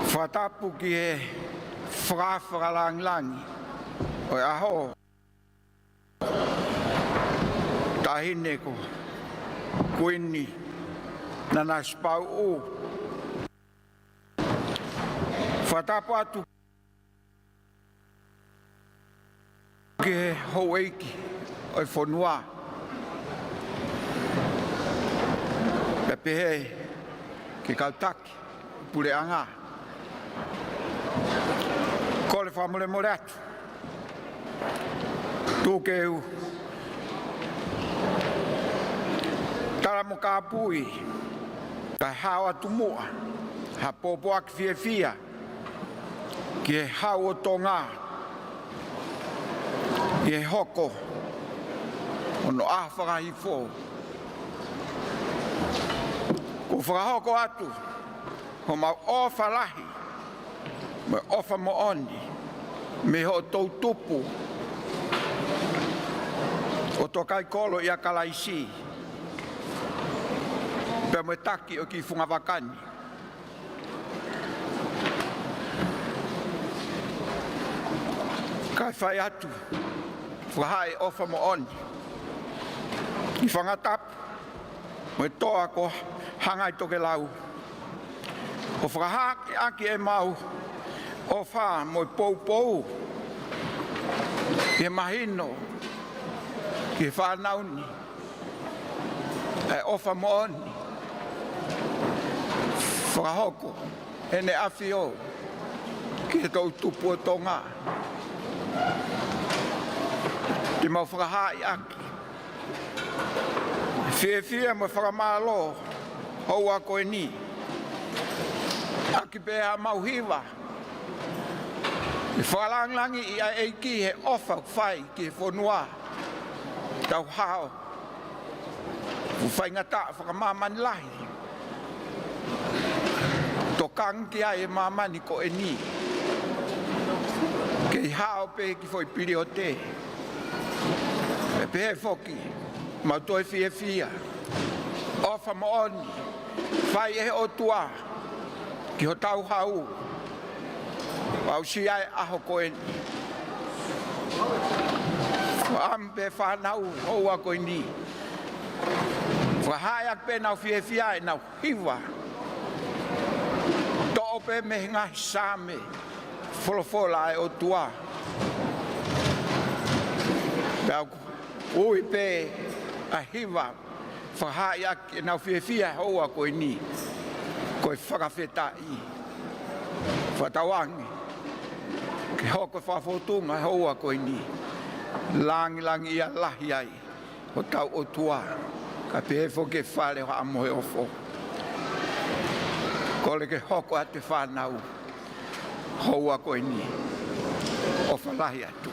Fakatapu ki he Fakaafe Fakalāngilangi ʻo e ʻaho. Taʻahine ko Kuini Nanasipauʻu. Fakatapu atu ki he houʻeiki ʻo e fonua. Pea pehē ki he kau taki puleʻanga. Kole fakamolemole atu. Tuku ke u tala mo kāpui, kae hao atu muʻa ha pōpoaki fiefia ki he Hau ʻo Tonga ʻi he hoko ʻo hono ʻaho fakahihifo. Kuo fakahoko atu homau ʻofa lahi mo e ʻofa moʻoni mei hoʻo toʻutupu ʻo e tō kaikolo ʻia Kalaisi pea mo e taki ʻo e kiʻi fungavaka ni. Kae fai atu, fakahā e ʻofa moʻoni ʻi Fangatapu mo e Toa ko Hangai Tokelau, ʻo fakahā ʻaki ʻemau ʻofa mo e poupou ʻi he mahino ki he fānau ni ʻa e ʻofa moʻoni fakahoko ʻe heʻene ʻAfio ki he toʻutupu ʻo Tonga. Te mau fakahā ʻaki e fiefia mo e fakamālō houa ko eni, ʻaki pē ʻemau hiva ʻi he fakalāngilangiʻi ʻa e ʻEiki he ʻofa ʻoku fai ki he fonua. Tau hao ʻo faingataʻa fakamāmani lahi, tokanga ki ai e māmani ko eni. Kei hao pē ki he foʻi piliote. Pea pehē foki, mau toe fiefia, ʻofa moʻoni fai ʻe he ʻOtua ki hotau Hau, aʻusia e ʻaho ko eni. ʻOku ʻamu pē fānau houa ko eni. Fakahā ʻaki pē ʻenau fiefia ʻenau hiva. Toʻo pē mei he ngaahi Saame folofola ʻa e ʻOtua. Pea ʻoku ui pē ʻa e hiva fakahā ʻaki ʻenau fiefia houa ko eni ko e Fakafetaʻi. Fakatauange ke hoko e fakafōtunga houa ko eni, lāngilangiʻia lahi ai hotau ʻOtua, kae pehē foki e fale ʻo Haʻa Moheofo. Kole ke hoko atu e fānau houa ko eni. ʻofa lahi atu.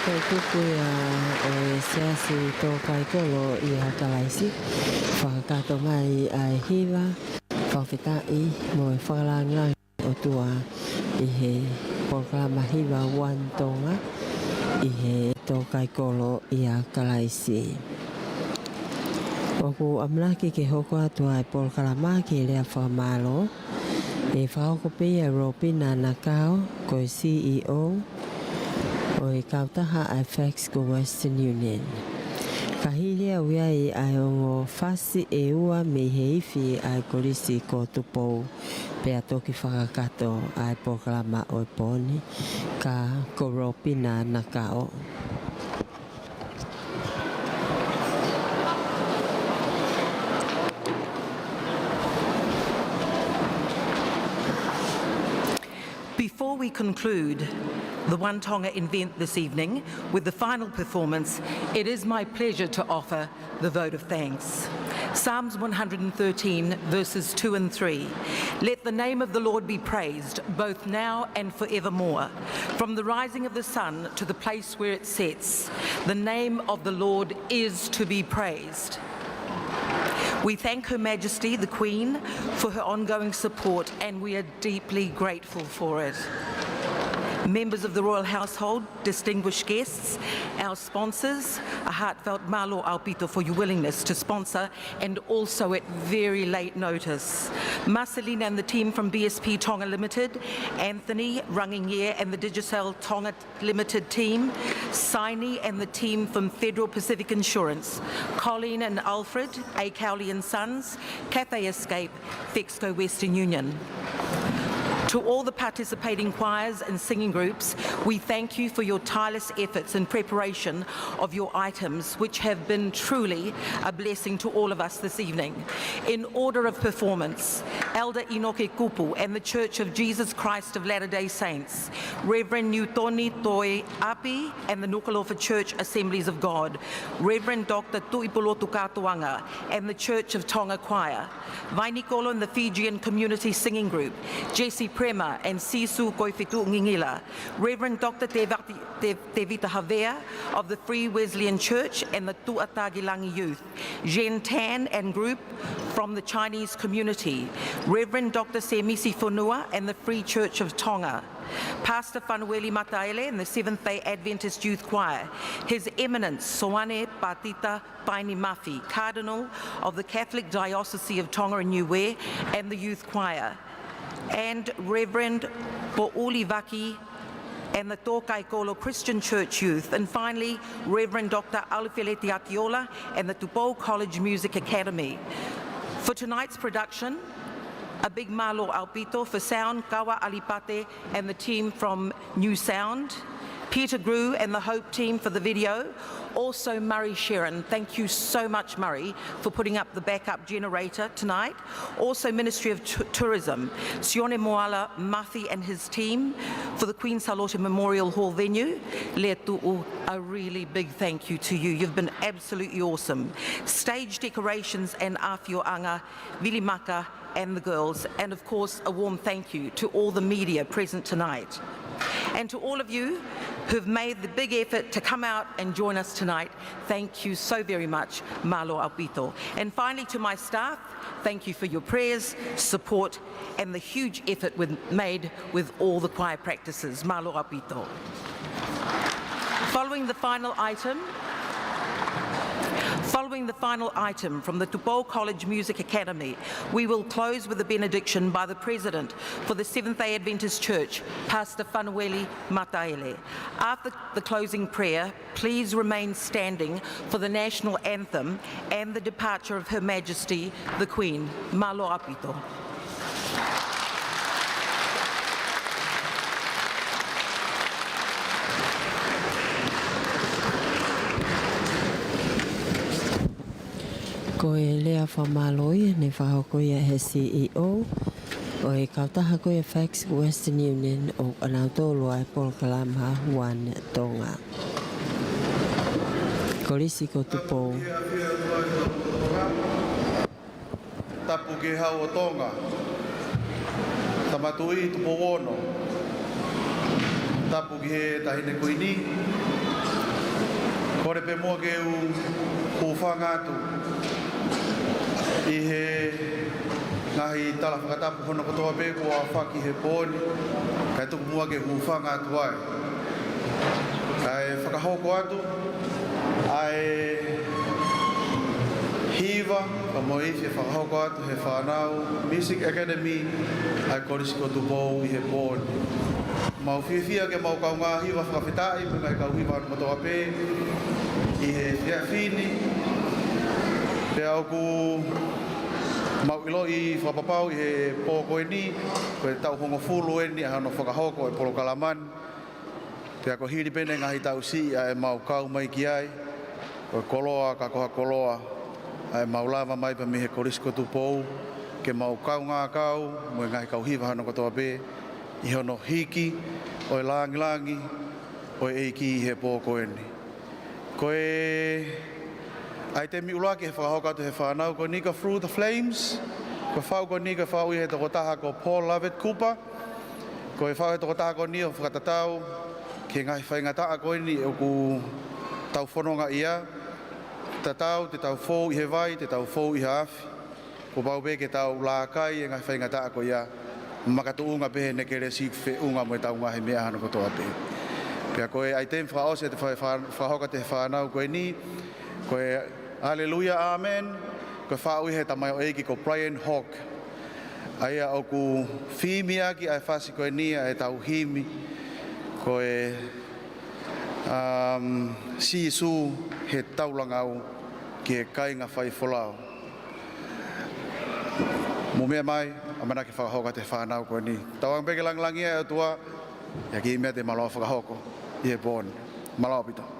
Ko e tuku ia ʻo e Siasi Tōkaikolo ʻia Kalaisi, fakakakato mai ʻa e hiva, fakafetaʻi mo e fakalāngilangi ʻOtua ʻi he polokalama hiva One Tonga ʻi he Tōkaikolo ʻia Kalaisi. ʻOku ʻamanaki ke hoko atu ʻa e polokalama ki he lea fakamālō, ʻe fakahoko pē ia ʻe Ropina Nakao, ko e C E O ʻo e kautaha ʻa e Fax ko Western Union. Ka hili ia ʻoku ʻi ai ʻa e ongo fasi ʻe ua mei he ifi ʻa e Kolisi ko Tupou, pea toki fakakakato ʻa e polokalama ʻo e pō ni, ka ko Ropina Nakao. Before we conclude the One Tonga event this evening with the final performance, it is my pleasure to offer the vote of thanks. Psalms one hundred and thirteen, verses two and three. Let the name of the Lord be praised, both now and forevermore. From the rising of the sun to the place where it sets, the name of the Lord is to be praised. We thank Her Majesty the Queen for her ongoing support, and we are deeply grateful for it. Members of the royal household, distinguished guests, our sponsors, a heartfelt mālō ʻaupito for your willingness to sponsor, and also at very late notice. Marcelina and the team from B S P Tonga Limited, Anthony Rangingia and the Digicel Tonga Limited team, Saini and the team from Federal Pacific Insurance, Colleen and Alfred, A Cowley and Sons, Cathay Escape, Fexco Western Union. To all the participating choirs and singing groups, we thank you for your tireless efforts in preparation of your items, which have been truly a blessing to all of us this evening. In order of performance, Elder Inoke Kupu and the Church of Jesus Christ of Latter-day Saints, Reverend Niutoni Toi Api and the Nukuʻalofa Church Assemblies of God, Reverend Doctor Tuʻipulotu Katoanga and the Church of Tonga Choir, Vainikolo and the Fijian Community Singing Group, Jesse Prema and Sisu Koifetuʻungingila, Reverend Doctor Tevati-, Te-, Tevita Havea of the Free Wesleyan Church and the Tuʻatakilangi Youth, Jen Tan and group from the Chinese community, Reverend Doctor Semisi Fonua and the Free Church of Tonga, Pastor Fanueli Mataele and the Seventh-day Adventist Youth Choir, His Eminence Soane Patita Paini Mafi, Cardinal of the Catholic Diocese of Tonga and Niue and the Youth Choir, and Reverend Poʻuli Vaki and the Tōkaikolo Christian Church Youth, and finally, Reverend Doctor Alufeleti Atiola and the Tupou College Music Academy. For tonight's production, a big mālō ʻaupito for sound, Kawa Alipate and the team from New Sound, Peter Grew and the Hope team for the video, also Murray Sheeran. Thank you so much, Murray, for putting up the backup generator tonight. Also Ministry of Tou-, Tourism, Sione Moala Mafi and his team for the Queen Salote Memorial Hall venue. Letuʻu, a really big thank you to you. You've been absolutely awesome. Stage decorations and ʻAfioʻanga, Vili Maka and the girls, and of course a warm thank you to all the media present tonight. And to all of you who've made the big effort to come out and join us tonight, thank you so very much, mālō ʻaupito. And finally to my staff, thank you for your prayers, support, and the huge effort with, made with all the choir practices. Mālō ʻaupito. Following the final item, following the final item from the Tupou College Music Academy, we will close with a benediction by the President for the Seventh-day Adventist Church, Pastor Fanueli Mataele. After the closing prayer, please remain standing for the national anthem and the departure of Her Majesty the Queen. Mālō ʻaupito. Ko e lea fakamālō ia naʻe fakahoko ia ʻe he C E O ʻo e kautaha ko ia Fax Western Union ʻo kinautolu ʻa e polokalama One Tonga. Kolisi ko Tupou. Tapu ki he Hau ʻo Tonga. Tama Tuʻi Tupou Ono. Tapu ki he Taʻahine Kuini. Kole pē muʻa ke u hūfanga atu ʻi he ngaahi tala fakatapu hono kotoa pē kuo aofaki he pō ni, kae tuku muʻa ke u hūfanga atu ai. Kae fakahoko atu ʻa e hiva, ka mo e ifi ʻe fakahoko atu he fānau Music Academy ʻa e Kolisi ko Tupou ʻi he pō ni. Mau fiefia ke mau kaungā hiva fakafetaʻi mo e ngaahi kau hiva hono kotoa pē ʻi he efiafi ni. Pea ʻoku mau ʻiloʻi fakapapau ʻi he pō ko eni, ko e taʻu hongofulu eni ʻa hono fakahoko e polokalama ni. Pea ko e hili pē ʻene ngaahi taʻu siʻi ʻa ʻemau kau mai ki ai, ko e koloa ka ko ha koloa ʻa ʻemau lava mai pē mei he Kolisi ko Tupou, ke mau kaungā kau mo e ngaahi kau hiva hono kotoa pē ʻi hono hiki ʻo e langilangi ʻo e ʻEiki ʻi he pō ko eni. Ko e ʻaitemi ʻuluaki he fakahoko atu he fānau ko eni ko Through the Flames. Ko e faʻu ko eni ko e faʻu ʻi he tokotaha ko Paul Lovett Cooper. Ko e faʻu he tokotaha ko eni ʻo fakatatau ki he ngaahi faingataʻa ko eni ʻoku tau fononga ai. Tatau, te tau fou ʻi he vai, te tau fou ʻi he afi. Kuo pau pē ke tau lākai e ngaahi faingataʻa ko ia, makatuʻunga pē heʻene kelesi feʻunga mo ʻetau ngaahi meʻa hono kotoa pē. Pea ko e ʻaitemi fakaʻosi ʻa e fa-, fa-, fakahoko atu he fānau ko eni, ko e Hallelujah, Amen, ko e faʻu ʻi he tamaioʻeiki ko Brian Hawk. ʻA ia ʻoku fimi ʻaki ʻa e fasi ko eni ʻa ʻetau himi, ko e, um, Sīsū he taulangau ki he kāinga faifolau. Mou meʻa mai, ʻamanaki fakahoko atu he fānau ko eni. Tauange pē ke langilangiʻia e ʻOtua ʻi he kiʻi meʻa te mau lava fakahoko ʻi he pō ni. Mālō ʻaupito.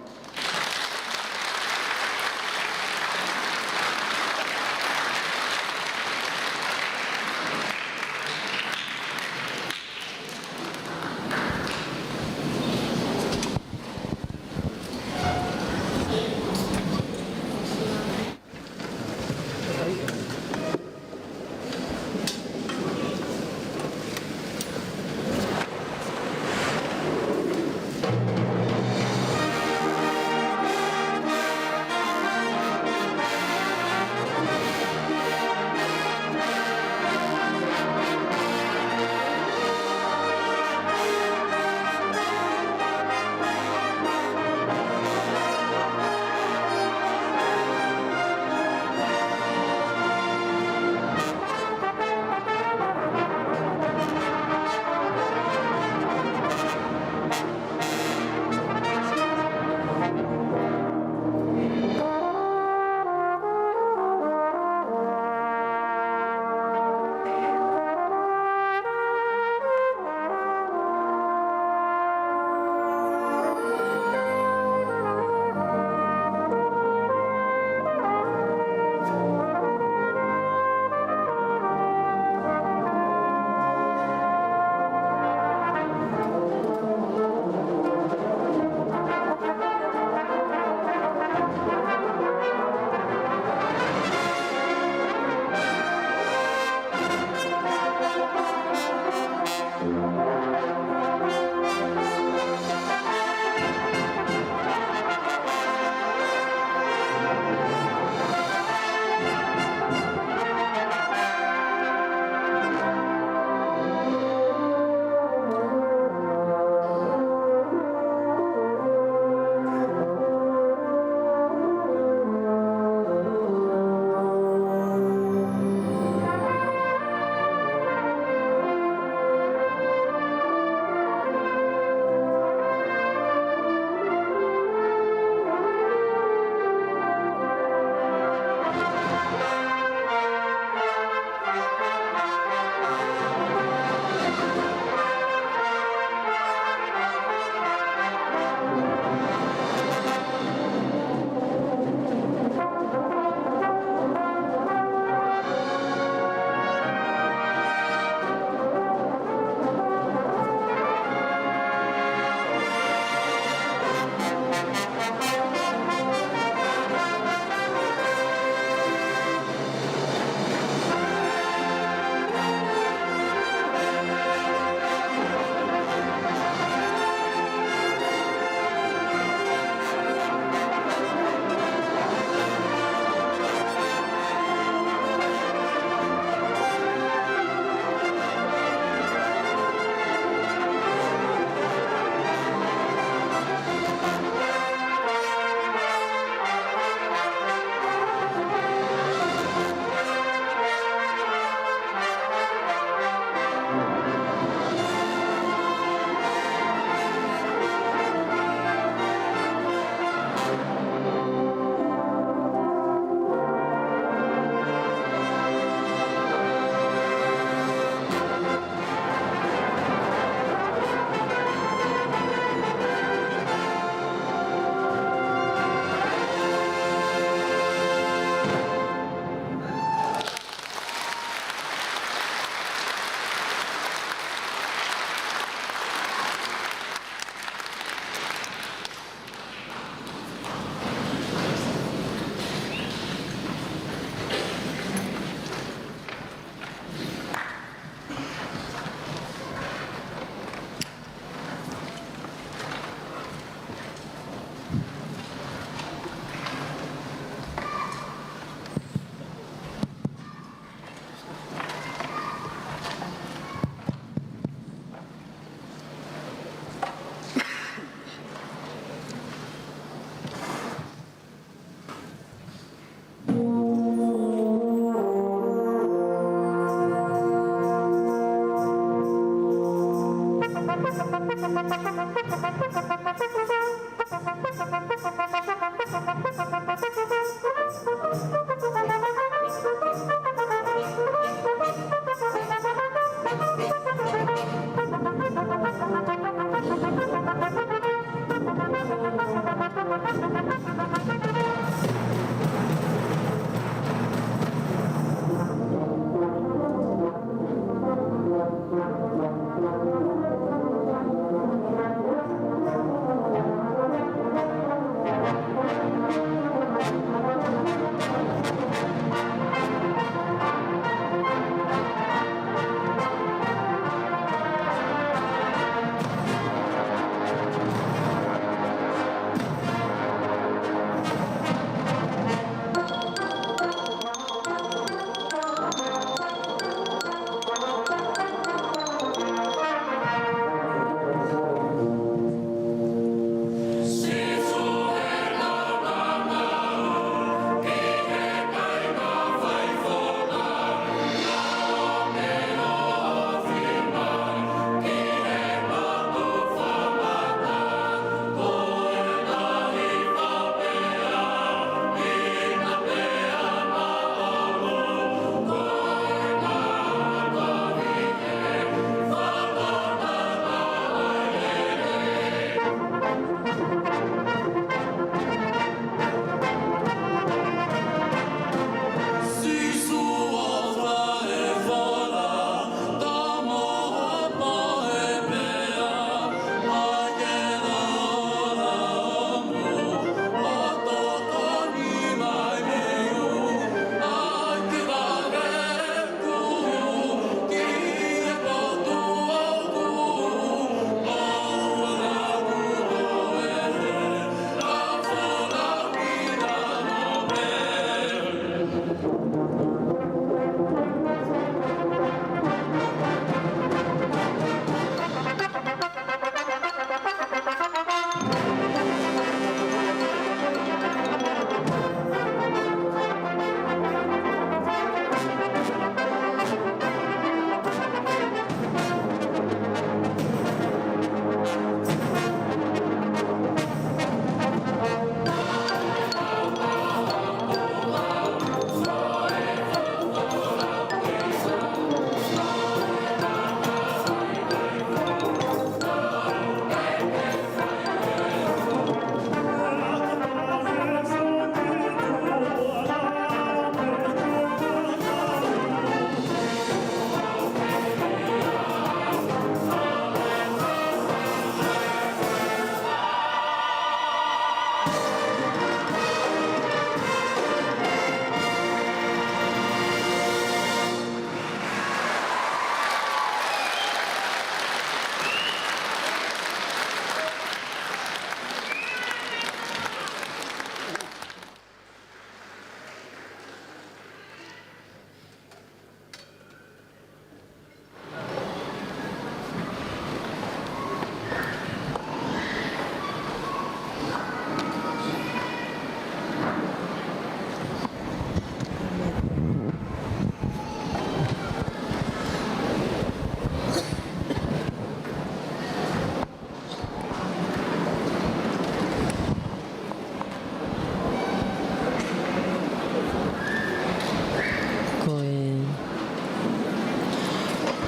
Ko e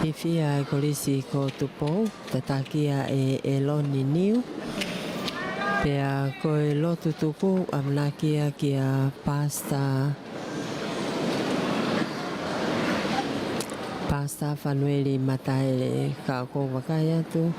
hifo ʻa e Kolisi ko Tupou, tataki ʻe ʻEloni Niu. Pea ko e lotu tuku ʻamanaki ia kia Pasita, Pasita Fanueli Mataele, ka ʻoku ou vakai atu.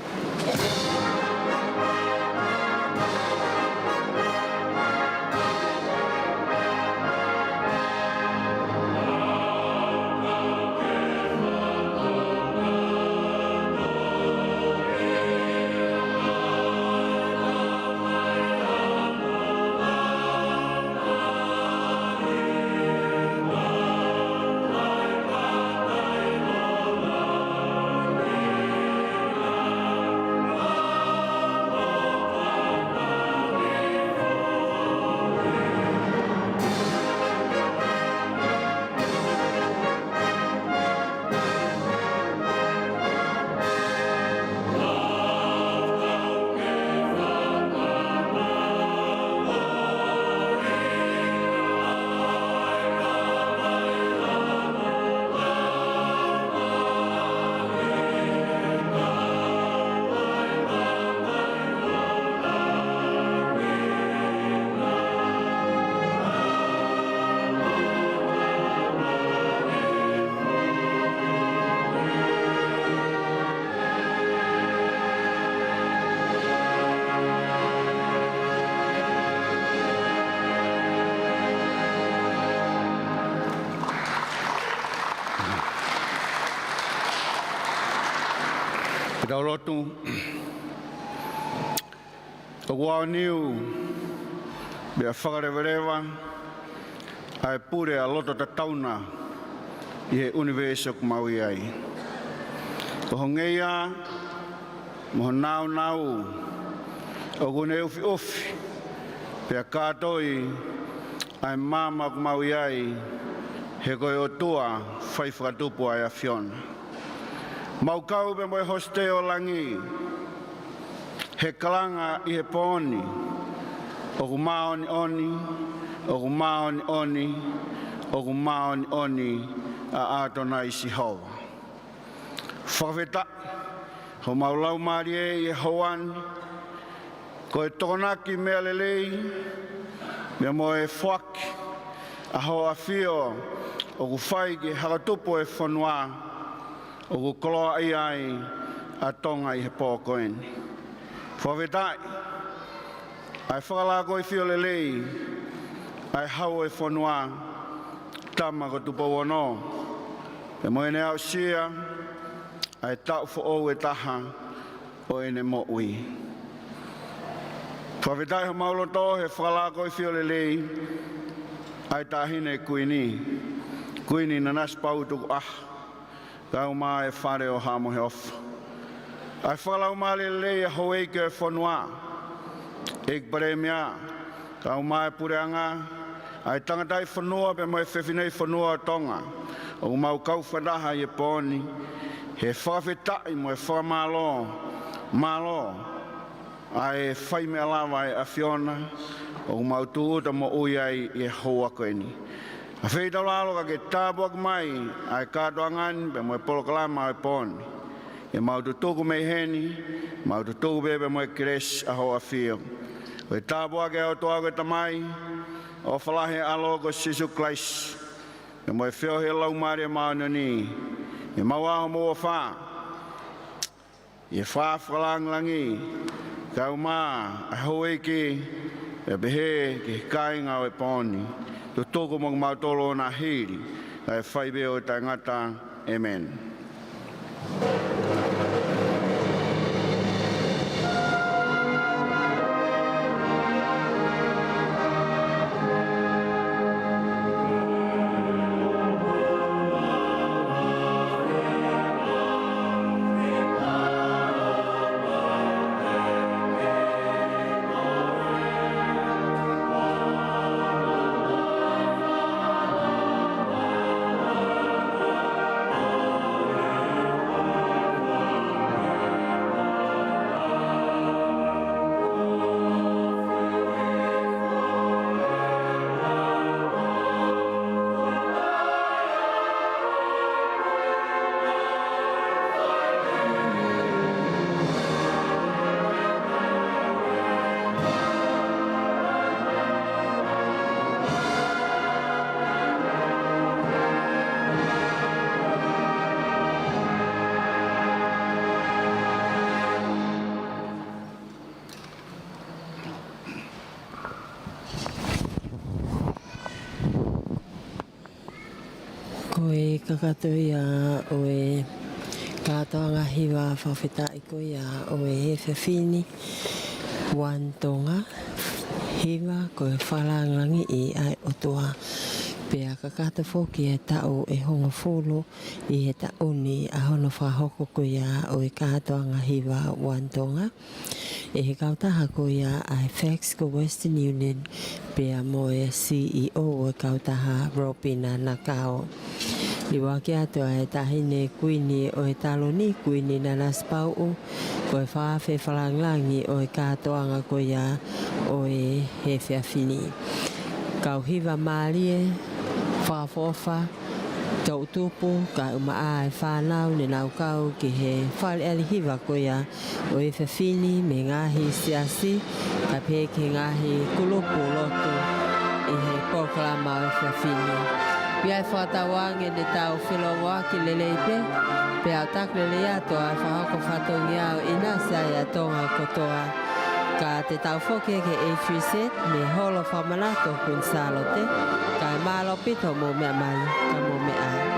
Ke tau lotu. ʻOku aoniu pea fakalevaleva ʻa e pule ʻa loto tatauna ʻi he ʻunivēsi ʻoku mau ʻi ai. Ko ho ngeia mo ho nāunau ʻoku ne ʻufiʻufi pea kātoi ʻa e maama ʻoku mau ʻi ai, he ko e ʻOtua fai fakatupu ʻa e ʻAfiona. Mau kau pē mo e hosite ʻo langi he kalanga ʻi he pō ni: ʻOku māʻoniʻoni, ʻoku māʻoniʻoni, ʻoku māʻoniʻoni ʻa ʻAtonai Sihova. Fakafetaʻi, homau laumālie ʻi he houa ni, ko e tokonaki meʻa lelei pea mo e foaki ʻa ho ʻAfio ʻoku fai ki he hako tupu ʻo e fonua, ʻoku koloaʻia ai ʻa Tonga ʻi he pō ko eni. Fakafetaʻi, ʻa e fakalakoifio lelei ʻa e Hau ʻo e Fonua, Tama ko Tupou Ono, pea mo ʻene aʻusia ʻa e taʻu foʻou ʻe taha ʻo ʻene moʻui. Fakafetaʻi homau loto he fakalakoifio lelei ʻa e Taʻahine Kuini, Kuini Nanasipauʻu Tukuʻaho, kaeʻumaʻā e Fale ʻo Haʻa Moheofo. ʻA e fakalaumālie lelei ʻa e houʻeiki ʻo e fonua, ʻEiki Palēmia, kaeʻumaʻā e puleʻanga, ʻa e tangataʻi fonua pea mo e fefineʻi fonua ʻo Tonga, ʻoku mau kau fakataha ʻi he pō ni he fakafetaʻi mo e fakamālō, mālō ʻa e fai meʻa lava ʻa e ʻAfiona ʻoku mau tūʻuta moʻui ai ʻi he houa ko eni. ʻAfeitaulalo ka ke tāpuaki mai ʻa e kātoanga ni pea mo e polokalama ʻo e pō ni. ʻOku mau tutuku mei heni, mau tutuku pē pea mo e kelesi ʻa ho ʻAfio. Ko e tāpuaki ʻa e ʻOtua ko e Tamai, ʻofa lahi ʻa e ʻAlo ko Sīsū Kalaisi, pea mo e feohi ʻa e Laumālie Māʻoniʻoni, ʻi he mau ʻaho mo e ʻofa ʻi he fakalangilangi, kaeʻumaʻā ʻa e houʻeiki, pea pehē ki he kāinga ʻo e pō ni, tutuku mo kimautolu ʻo na hili, kae fai pē ʻo taʻengata. ʻĒmeni. Ko e kakato ia ʻo e kātoanga hiva fakafetaʻi ko ia ʻo e efiafi ni, One Tonga, hiva ko e fakalangilangiʻi ʻa e ʻOtua. Pea kakato foki e taʻu ʻe hongofulu ʻi he taʻu ni ʻa hono fakahoko ko ia ʻo e kātoanga hiva One Tonga, ʻe he kautaha ko ia ʻa e FACS ko Western Union, pea mo e CEO ʻo e kautaha, Robina Nakao. Liuaki atu ʻa e Taʻahine Kuini ʻo e taloni, Kuini Nanasipauʻu, ko e fakafeʻao fakalangilangi ʻo e kātoanga ko ia ʻo e efiafi ni. Kau hiva mālie, fakaʻofoʻofa, toʻutupu, kaeʻumaʻā e fānau ne nau kau ki he fale ʻalu hiva ko ia ʻo e efiafi ni mei he ngaahi siasi, kae pehē ki he ngaahi kulupu lotu ʻi he polokalama ʻo e efiafi ni. ʻOku ʻi ai e fakatauange ne tau felōngoaki lelei pē, pea ʻoku taku lelei atu ʻa e fakahoko fatongia ʻo ʻinasi ai ʻa Tonga kotoa. Ka te tau foki ki he A three Z mei he holo fakamanatu ʻo Kuini Sālote, kae mālō ʻaupito hoʻomou meʻa mai, ka mou meʻa ā.